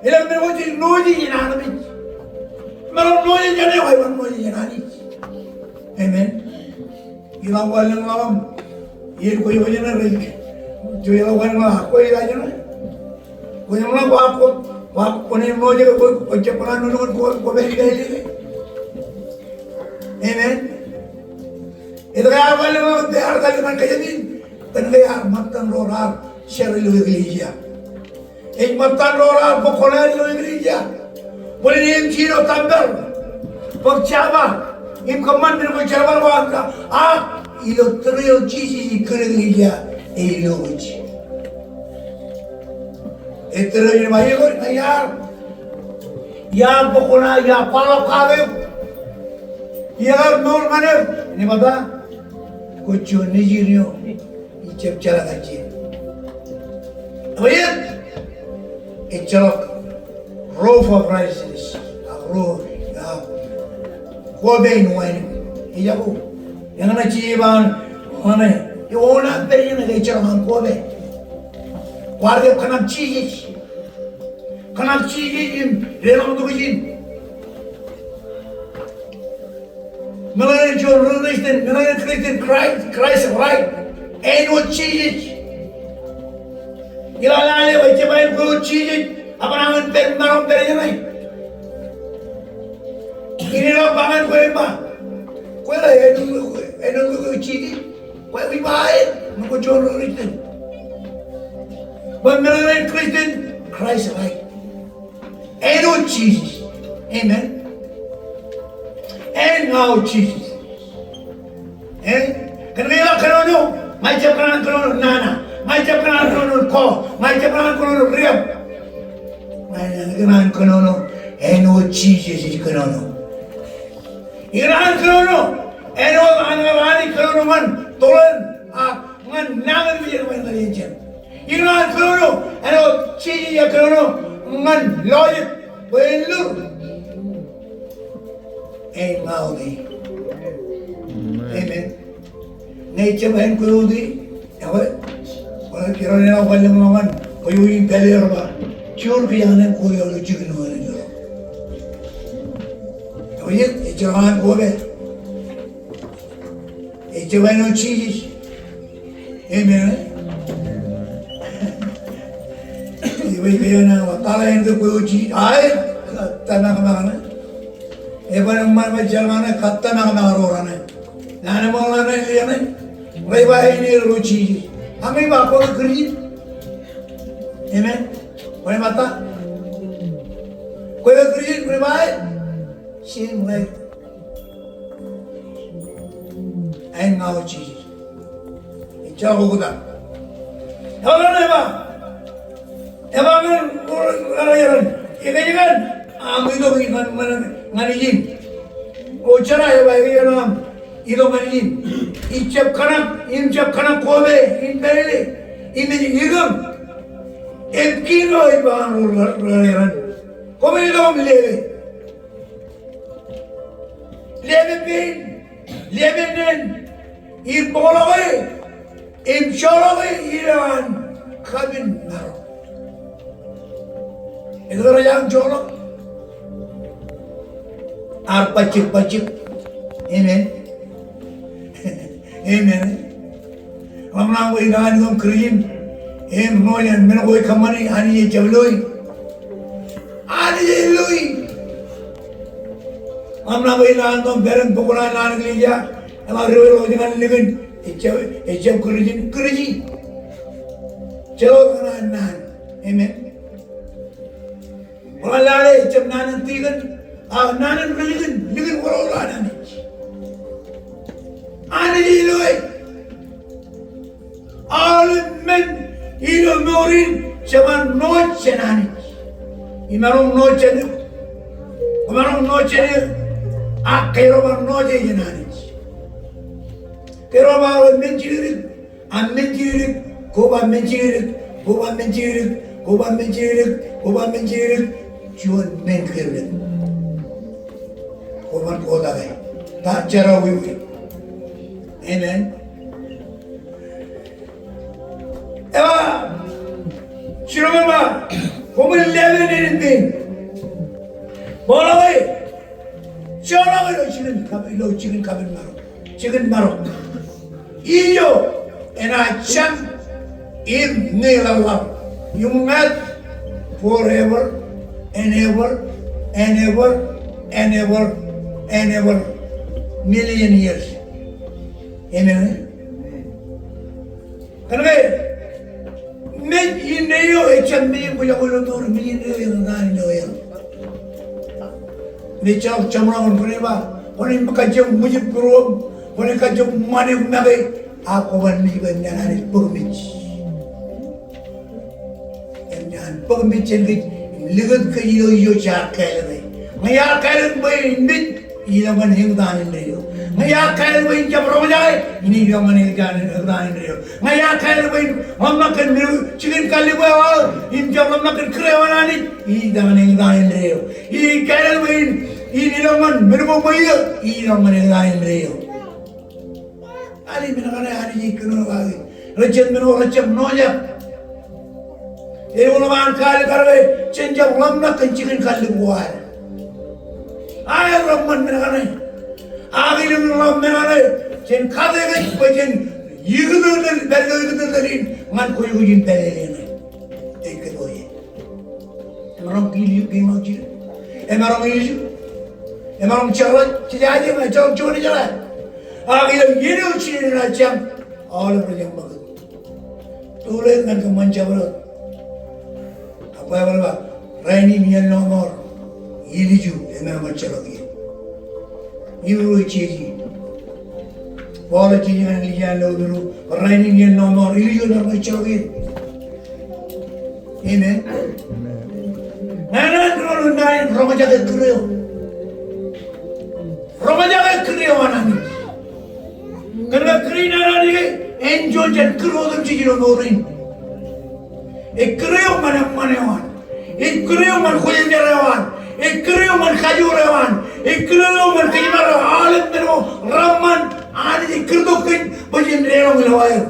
elōñ men ko jej ṃooj jān armej. Maroñ ṃooj jān eok, ej ṃooj jān Anij. Amen. Ilo wanlōñḷọk im, iien kwōj, kwōj jen rej, kwōj jen wanlōñḷọk, kwōj jen rej. Kwōj jen rej, kwōj, kwōj, kwōj jen rej, kwōj, kwōj jab kōṇaan nuknuk, kwōj, kwōj pād ilo ej. Amen. Etke ear wanlōñḷọk im ear kallim̧ur ñan kōjām in? Kōnke ear ṃōttan ro raar jar ilo eklejia. Ej ṃōttan ro raar bōk kuṇaer ilo eklejia. Bōlen eṃōj ilo tempel bōk jaba im kōṃṃan men ko jerbal ko an, ak ilo tōre eo Jisōs ej kūr eklejia e ilo wōj. Ej tōre eo ej ba, iar, iar bōk kuṇaer, iar kwaḷọk kake eok, iar mour ñan eok. Ej ba, kwōj juon nejin eo ij jab jeḷā kajjien. Bwe ejjeḷọk robe of righteousness, ak ro, ah, kobe in wānōk. Ejako, eñṇe Jisōs ej ba ñan e, eo an pād ijeṇ ke ejjeḷọk an kobe. Kwaar jab kōṇak Jisōs. Kōṇak Jisōs im deḷọñtok ijin. Meḷeḷe in juon ri-Christian, meḷeḷe in Christian, Christ, Christ, right? Āinwōt Jisōs. Ilo lale eo ejjab āin kwe wōt Jisōs, ak enañin pād maroñ pād ijeṇe. Inelọk ba ñan kwe im ba, kwe ḷe āinwōt, āinwōt kwe Jisōs. Kwe ij ba aet, ñe kwōj juon ri-Christian. Bwe meḷeḷe in Christian, Christ, right? Āinwōt Jisōs. Amen. Āinwōt Jisōs. Eh? Kōnke ilo kōnono, ña ij jab kōṇaan kōnono nana. Ña ij jab kōṇaan kōnono ko. Ña ij jab kōṇaan kōnono riab. Ña ij kōṇaan kōnono āinwōt Jisōs ej kōnono. Ikōṇaan kōnono āinwōt an kar Anij kōnono ñan toḷ eṇ, ak ñan nañinmej eṇ bwe en kar iien jān. Ikōṇaan kōnono āinwōt Jisōs ej kōnono ñan lọjet bwe en lur. Āinwōt e. Amen. Ñe ejjab āin kwe wōt e, ekwe, kwōnaaj kōrā āinwōt wanlōñḷọk ñan, kwōj wōj im pād ilo bar, juon kiiō ñan kwe eo ilo jikin eo an Anij. Ekwe, ejjeḷọk an kobe. Ejjab āinwōt Jisōs. Amen. Iba ej ba, eḷaññe kwaḷọk āin kwe wōt Jisōs, aet, kōttāmakmak ṇe. Eban eṃṃan ṃōj jeḷā ñan e, kōttāmakmak ro raṇe. Naan eṃṃan ḷe ṇe, ḷe ṇe. Rej ba āin eo ro Jisōs. Ak ñe ij ba kwe ke Kūrjin. Amen. Kwōn ṃōtta. Kwe ke Kūrjin, kwōn ṃōtta. Same way. Āinwōt Jisōs. Ejjeḷọk oktak. Eḷaññe eba, eba ñan, ñan, ñan, ñan, ikōjkan aṃ itok ñan, ñan, ñan ijin. O jera eba ikōjkan aṃ itok ñan ijin. Ij jab kōṇak, im jab kōṇak kobe, im pālle, im ej ikōm. Im kiiō ej ba ñan ro, ro, ro, ro. Koṃwin itok im lele. Lepen pein, lepen neen, im bōkḷọke, im joḷọke ilowaan kapin maroñ. Etke rej aṃ joḷọk? Ear bajjek bajjek. Amen. Amen. Ḷōmṇak bwe ikōṇaan itok im Kūrjin im ṃool iaan men ko ej kōṃṃani, Anij ejjab loi. Anij ej loi. Ḷōmṇak bwe ikōṇaan itok im pād im bōk kuṇaan naan eklejia. Eḷaññe ri-, ri-, ḷọk ñan likin, ejjab, ejjab Kūrjin, Kūrji. Jeḷā kōṇaan naan. Amen. Ḷōmṇak lale ejjab naan in tikōn, a naan in ri-likin, likin wōrwōr an Anij. Anij ej ilo e. Aolep men ilo mour in jeban ṇo jān Anij. Imaroñ ṇo jān eok. Imaroñ ṇo jān eok. Ak kōjro bar ṇo jān Anij. Kōjro bar wōt men jiljidik. Ak men jiljidik, koba men jiljidik, koba men jiljidik, koba men jiljidik, koba men jiljidik, juon men kōjro. Koban kotake. Ta jerọwiwi. Amen. Eba, jiroñ eba, koṃwin lepen en in pein. Bōkḷọk e, joḷọk ilo jikin kab, ilo jikin kabin marok. Jikin marok. Ijo enaaj jañ im ñe ḷaḷḷap im ñāāt forever and ever and ever and ever and ever, million years. Amen. Kōnke mej indeeo ejjab mej in kwōjak ilo mour, mej indeeo eñtaan ilo eō. Mejjeḷọk jeṃḷọkin kwōn ba, kwōn kajjioñ ṃwijit būruōṃ, kwōn kajjioñ ṃan eok make, a koban mej bwe eṃōj an Anij bōk mej. Eṃōj an bōk mej jān kōj im likūt kōj ilo ijo jaar kāālōte. Ñe iar kāālōt bwe in mej, ilọk ñan eñtaan indeeo. Ñe iar kāālōt bwe in jab roñjake, inaaj ilọk ñan eñtaan, eñtaan indeeo. Ñe iar kāālōt bwe in ḷōmṇak kōn men, jikin kallib eo aō, im jab ḷōmṇak kōn kūr eo an Anij, inaaj ilọk ñan eñtaan indeeo. Iar kāālōt bwe in, in ilọk ñan men ko ṃweiō, inaaj ilọk ñan eñtaan indeeo. Āinwōt men kaṇe Anij ej kōnono kake rej jab, men ko rej jab ṇojak. Eoon ḷọk an kaalikkar ke jen jab ḷōmṇak kōn jikin kallib ko ad. Aer reṃṃan men kaṇe. Ak ilōñ ḷọk men kaṇe, jen kate kōj bwe jen ikōtōtōl, pād ilo ikōtōtōl in ñan kwōj kwōj in pād ilo eṇ. Ej kōto e. Emaroñ kiil, kiil ṇo jidik. Emaroñ ilju. Emaroñ jeḷā, jejaje, emaroñ juon jeḷā. Ak ilo iien eo jinen enaaj jañ, aolep rej eṃṃakūt. Tule ñan kōṃṃan jabdewōt. Ak Baibōḷ ba, rainin iien ṇo ṃoor, ilju emaroñ ejjeḷọk ie. Hibru ej jeje. Paul ej jeje ñan Ilijā ilo Hibru, rainin iien ṇo ṃoor, ilju emaroñ ejjeḷọk ie. Amen. Ñan an kōnono naan in roñjake kūr eo. Roñjake kūr eo an Anij. Kōnke kūr in an Anij ke, en juon jān kūr otemjej ilo mour in. Ej kūr eo ñan eṃṃan eo an. Ej kūr eo ñan kwōjarjar eo an. Ej kūr eo ñan kajoor eo an. Ej kūr eo ñan kōjparok eo an. Aolep men ko reṃṃan, Anij ej kūrtok kōj bwe jen deḷọñ ilo aer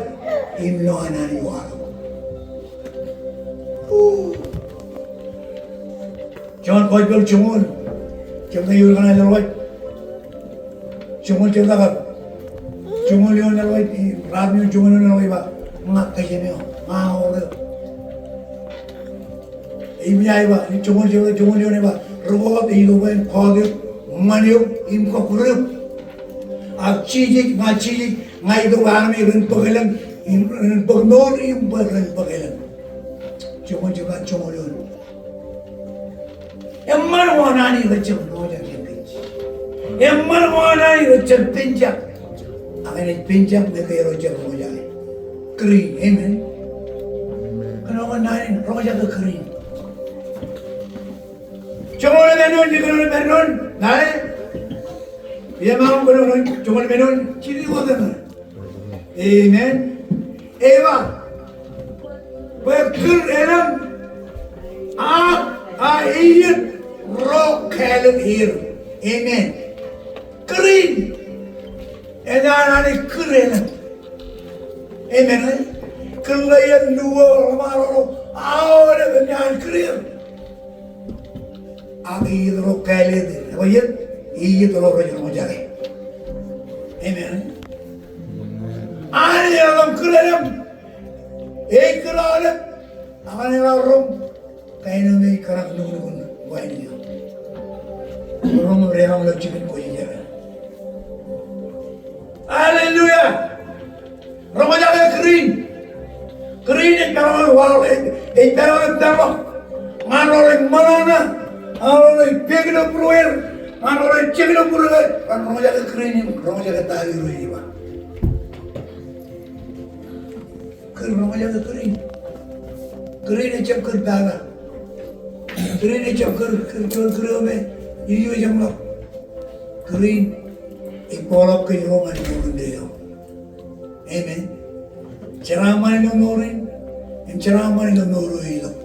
im ilo an Anij waḷọk. Jon Gospel joñoul, jebta eoon kaṇe ḷọk. Joñoul jebta kab. Joñoul eoon ḷọk, raar eoon joñoul eoon ḷọk ej ba, ña kōjām eo, ña aor eo. Ej ba, ej ba, joñoul jebta, joñoul eoon ej ba, ri-kọọt ej itok bwe en kọọt eok, ṃan eok, im kọkkure eok. Ak Jisōs, ña Jisōs, ña itok bwe armej ren bōk elōñ, im ren bōk mour, im bwe ren bōk elōñ. Joñoul jebta, joñoul eoon. Eṃṃan ko an Anij rej jab ṇojak jān kōj. Eṃṃan ko an Anij rej jab penjak. Ak enaaj penjak ñe kōjro jab roñjake kūr in. Amen. Kōn an Anij roñjake kūr in. Joñoul emān eoon, joñoul emān eoon, naan e. Imaroñ kōnono joñoul emān eoon, jidik wōt eṇ. Amen. Ej ba, bwe kūr elōñ, ak a iiet ro kāālōt er. Amen. Kūr in, enaaj an Anij kūr elōñ. Amen. Kūr eo, luo, ḷōṃaro, aolep enaaj kūr er. Ak iiet ro kāālōt er. Eba iiet, iiet ro rej roñjake. Amen. Anij eḷap kūr elōñ. Ej kūr aolep. Ak enaaj roñ kain eo me ej kōṇak nuknuk in wānōk eo. Roñ im deḷọñ ilo jikin kwōjarjar. Hallelujah. Roñjake kūr in. Kūr in ej peḷḷọk, ej, ej peḷḷọk, ej peḷḷọk ñan ro rej ṃōṇōṇō. Ñan ro rej pek ilo būrueir, ñan ro rej jek ilo būrueir, ren roñjake green in, roñjake ta eo rej ba. Kōn roñjake green. Green ejjab kōn pāla. Green ejjab kōn, kōn, kōn, kōn eo me ilju ejjab ḷọk. Green ej bōkḷọk kōj ro ñan mour indeeo. Amen. Jeraaṃṃan ilo mour in, im jeraaṃṃan ilo mour eo itok.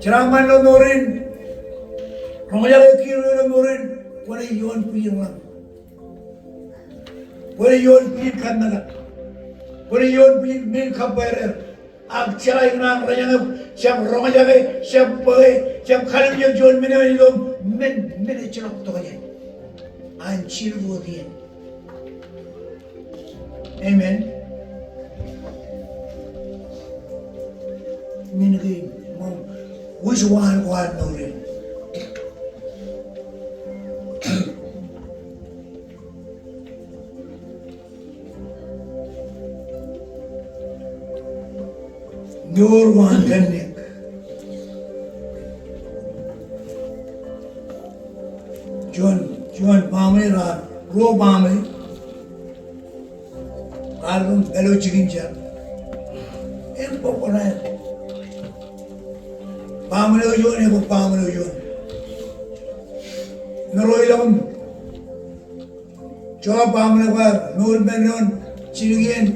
Jeraaṃṃan ilo mour in, roñjake kiiō ilo mour in, kwōnaaj ioon bwijin ḷañ. Kwōnaaj ioon bwijin kōmmeḷap. Kwōnaaj ioon bwijin men in kabbweer er. Ak jeḷā ikōṇaan rein eok, jab roñjake, jab bōke, jab kalimjek juon men eo ej itok, men, men ejjeḷọk tokjān. An jilkoot iien. Amen. Men kein, ṃōṃ, wūj waan ko an mour in. Mour ko an kanniōk. Juon, juon baaṃle raar, ruo baaṃle raar itok im pād ilo jikin jar. Im bōk ṇa. Baaṃle eo juon, im bōk baaṃle eo juon. Im ro ilọk im joḷọk baaṃle ko aer, mour in men doon, jidik iien,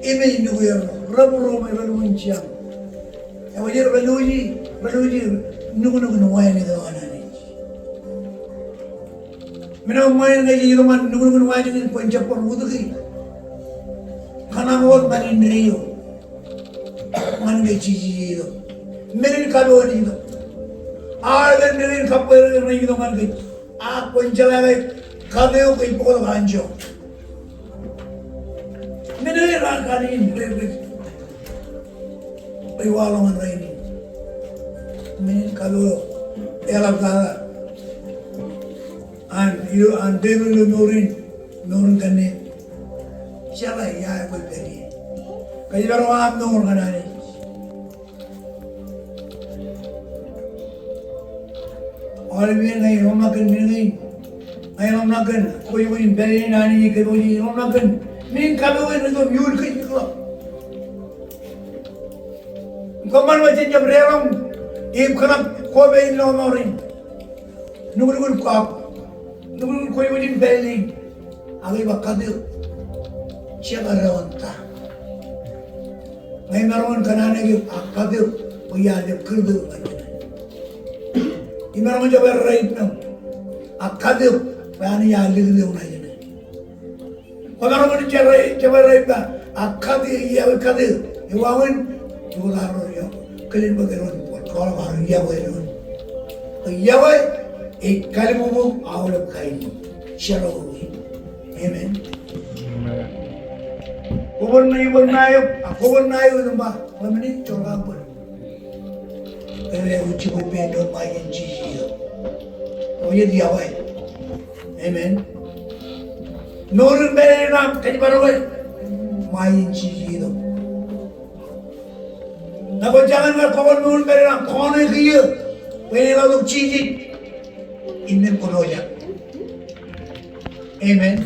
im ej nukwier, rebūroṃōj, relukkuun jiañ. Ewōr rej lọji, rej lọji nuknuk in wānōk eo an Anij. Men eo ṃōñā in ke jej itok ñan nuknuk in wānōk in kwōn jab bar utōki. Kōṇaan wōt ṃan indeeo. Ñan ke Jisōs ej itok. Men in kapo ej itok. Aolep men in kabbweer ej itok ñan kōj. Ak kwōn jeḷā ke kat eo ej bōktok anjọ. Men eo ej raar kanooj in rej, rej, rej waḷọk ñan rainin. Men in kat eo eḷaptata an, ilo, an Devid ilo mour in, mour in kanniōk. Jeḷā ia eo kwōj pād ie. Kōjparok aṃ mour ñan Anij. Aolep iien ña iḷōmṇak kōn men kein. Ña iḷōmṇak kōn kwōj, kwōj in pād ie, Anij, kwōj in iḷōmṇak kōn men in kapo eo ren itok im iuun kōj ḷọk. Im kōṃṃan bwe jen jab deḷọñ im kōṇak kope in lọmọọr in. Nuknuk in kab, nuknuk in kwōj, kwōj in pād ie. Ak ij ba kat eo, jekar eo an ta. Ña imaroñ in kōṇaan eok, ak kat eo bwe iar jab kūrtōk ṇa jeṇe. Imaroñ in jab errā ippaṃ, ak kat eo bwe Anij ear likūt eok ṇa jeṇe. Kwōmaroñ in jab errā, jab errā ippa, ak kat eo, iọkwe kat eo, ewōr wāween, ewōr arro eo, kilen bwe kōn bar kōḷọk arro iọkwe doon. Bwe iọkwe ej kalbubu aolep kain. Jar eo. Amen. Amen. Kwō bar ṇa, kwō bar ṇa eok, ak kwō bar ṇa eok im ba, ḷōmṇak, joḷọk aṃ bōd. Kōn ewōr jibwe ippān doon ṃae in Jisōs eo. Eo ej iọkwe. Amen. Mour in pād ie ṇe aṃ kōjparok e. Ṃae in Jisōs eo. Ñe kwō jañin kar kọkoṇ mour in pād ie ṇe aṃ, kọkoṇe kiiō. Bwe en eḷap tok Jisōs innām kōnooj aṃ. Amen.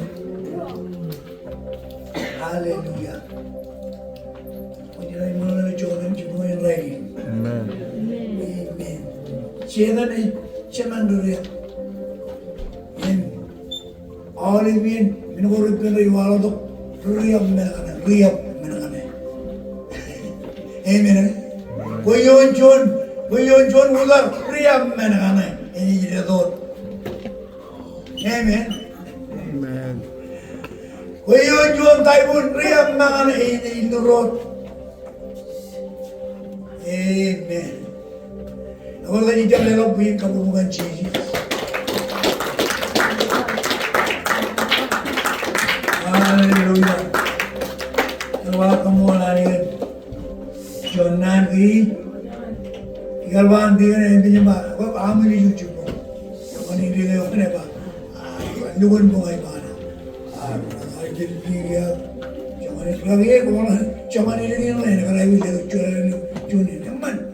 Hallelujah. Kwōj ḷak ṃōṇōṇō joñan jibwe in rainin. Amen. Amen. Setan ej jemān ri-riab. Amen. Aolep iien men ko repen rej waḷọk tok, ri-riab men kaṇe, ri-riab men kaṇe. Amen. Kwōj ioon juon, kwōj ioon juon utar, ri-riab men kaṇe. Enaaj detok. Amen. Amen. Kwōj ioon juon typhoon, ri-riab men kaṇe, enaaj lurot. Amen. Ekwe, kōj jab leḷọk bwijin kabuñbuñ ñan Jisōs. Hallelujah. Ekwe, kaṃṃoolol Anij. Juon naan kein. Ikar ba an dikon eo, ej ba, bwe aṃ ilju jibboñ. Joñan ilju eo ej ba, a, lukkuun boñ ej ba ṇe. A, a, ilju eo. Joñan ilju eo, joñan ilju eo, ej ba, a, ilju eo, juon, juon, juon, juon,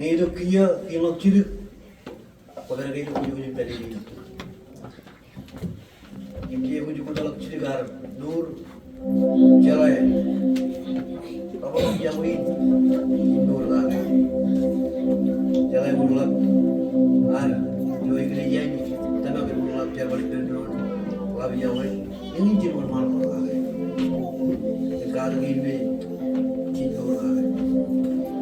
Ñe itok kiiō, kiiō ḷọk jidik, kwō pād ke ej kwōj pād ilo. Im jej kwōj kōtḷọk jidik ad mour, jeḷā, ḷapḷọk iọkwe in, mour kake. Jeḷā, eṃōj ḷap ad ilo eklejia in, tōmak eṃōj ḷap jerbal ippān doon, ḷap iọkwe. Eñin jen wōnṃaanḷọk kake. Ej katak in me jen mour kake.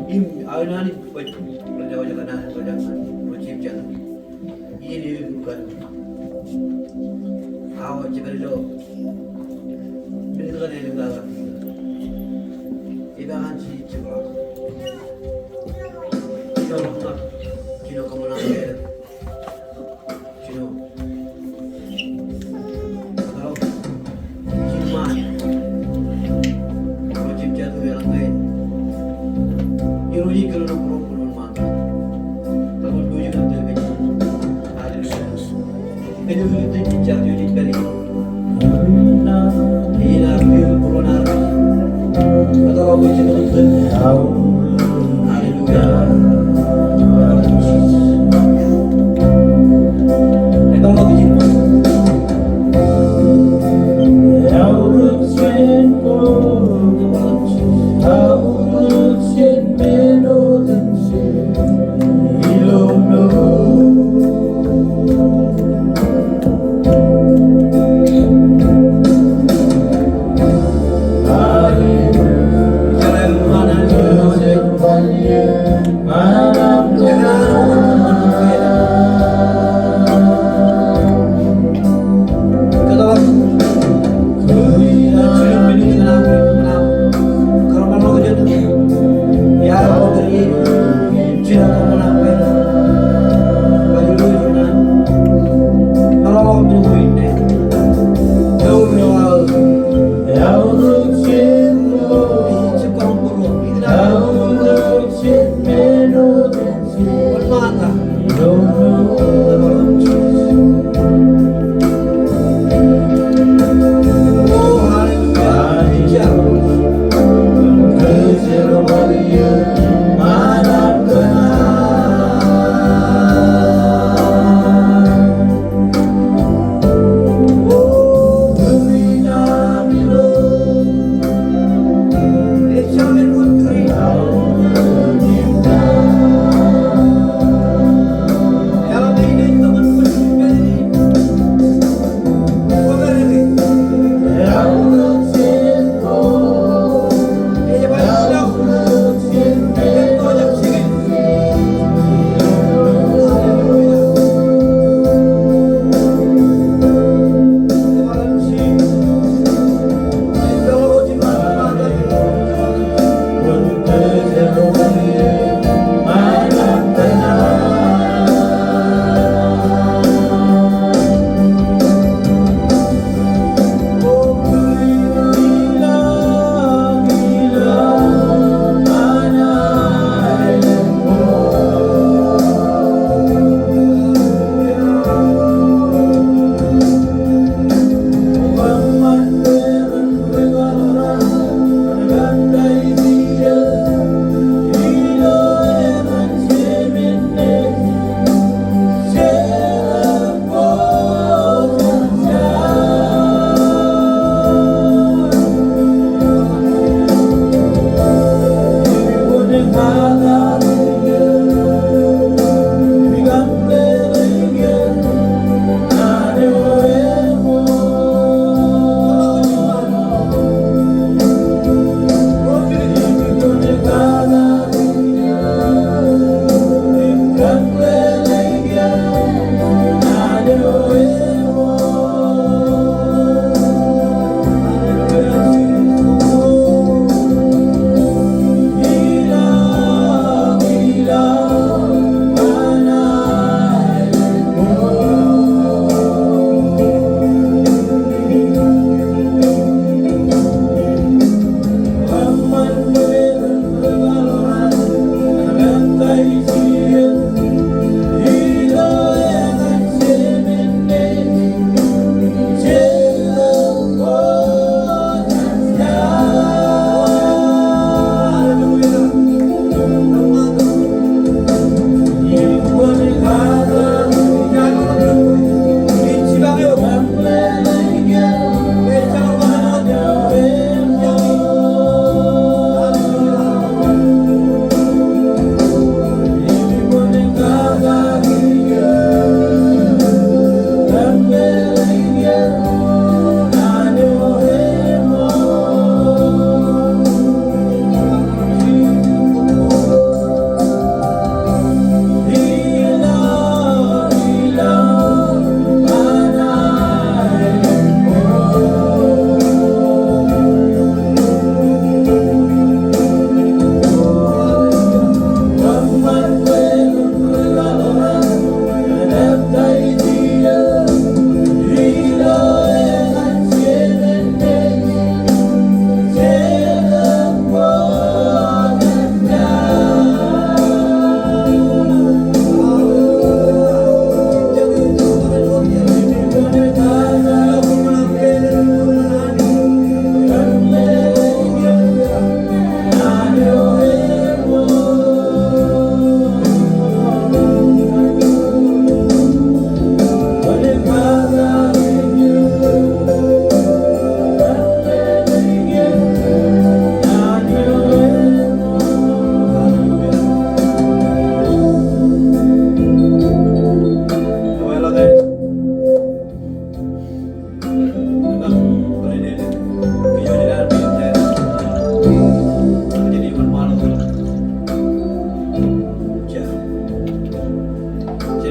Im aō naan in kwōj, kwōj kōṇaan, kwōj kōṇaan, kwōj jab jatū. Iien eo ej kōn aō jepād ilo minit kaṇe ilo kake. Ipañ an jijej jepḷaak. Ilo ṃōk, jino kōṃṃan aō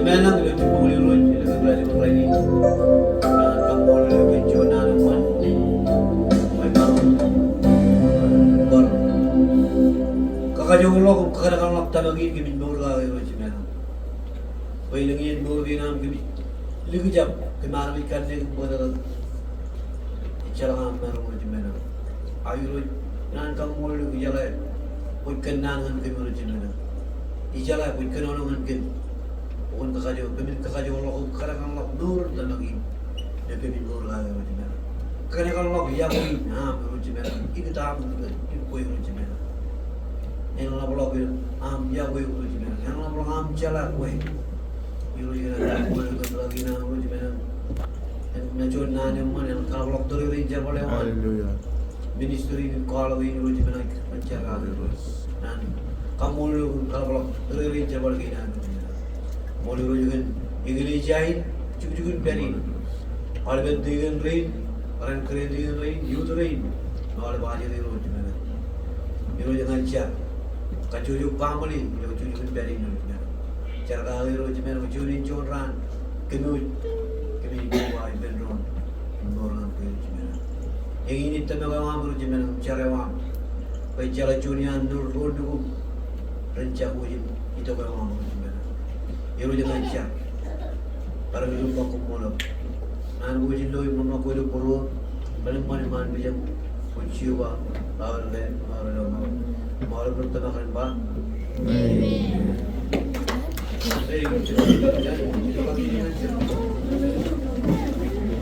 Meḷeḷe ilo jibboñ in Irooj, ilo jibboñ in rainin. Kaṃṃoolol eok kōn juon naan eṃṃan. Bar kakajoorḷọk im kakōḷḷọk tōmak in kōmij mour kake Irooj Jemem. Bwe elōñ iien mour kein aṃ kōmij likjab, kōm armej kanniōk im bōtōktōk. Ejjeḷọk aṃ maroñ Irooj Jemem. Ak Irooj, ikōṇaan kaṃṃoolol eok, ijeḷā kwōj kōnnaan ñan kōm Irooj Jemem. Ijeḷā kwōj kōnono ñan kōm. Bwe kwōn kakajoor, kōmin kakajoorḷọk im kakōḷḷọk mour in tōmak in. Ilo kōmij mour kake Irooj Jemem. Kakōḷḷọk yokwe in aṃ Irooj Jemem. Ikōtaan aṃ, ikōtaan kwe Irooj Jemem. Eḷapḷọk aṃ yokwe Irooj Jemem. Eḷapḷọk aṃ jeḷā kwe. Irooj, ikōṇaan kaṃṃoolol eok kōn ḷọk in aṃ Irooj Jemem. Enaaj juon naan eṃṃan, eḷap kaḷapḷọk tōre rein jerbal eo an. Hallelujah. Ministry in kwaḷọk in Irooj Jemem, ñan jar kake. Naan kaṃṃoolol eok im kaḷapḷọk tōre rein jerbal kein an Irooj Jemem. Ṃool Irooj kōn eklejia in, jukjuk in pād in. Aolepān deacon rein, ren granddeacon rein, youth rein. Aolepān ajri Irooj Jemem. Irooj ñan jar. Kajjojo family, ilo jukjuk in pād in Irooj Jemem. Jar kake Irooj Jemem, juon in juon raan. Kōmij, kōmij ba ippān doon. Im mour ñan kwe Irooj Jemem. Eñin ej tōmak eo aṃ Irooj Jemem, jar eo aṃ. Bwe jeḷā juon iaan ro, ro nukū ren jako ijin itok eo aṃ Irooj Jemem. Irooj ñan jar. Bar kōmij ba koṃṃool. Naan ko ej lo im ṃōk ko ilo būruōm. Bwe eṃṃan iṃaan mejān. Kwōj Jeova, Baba eo, Baba eo, Baba eo, Baba eo, Baba eo. Amen.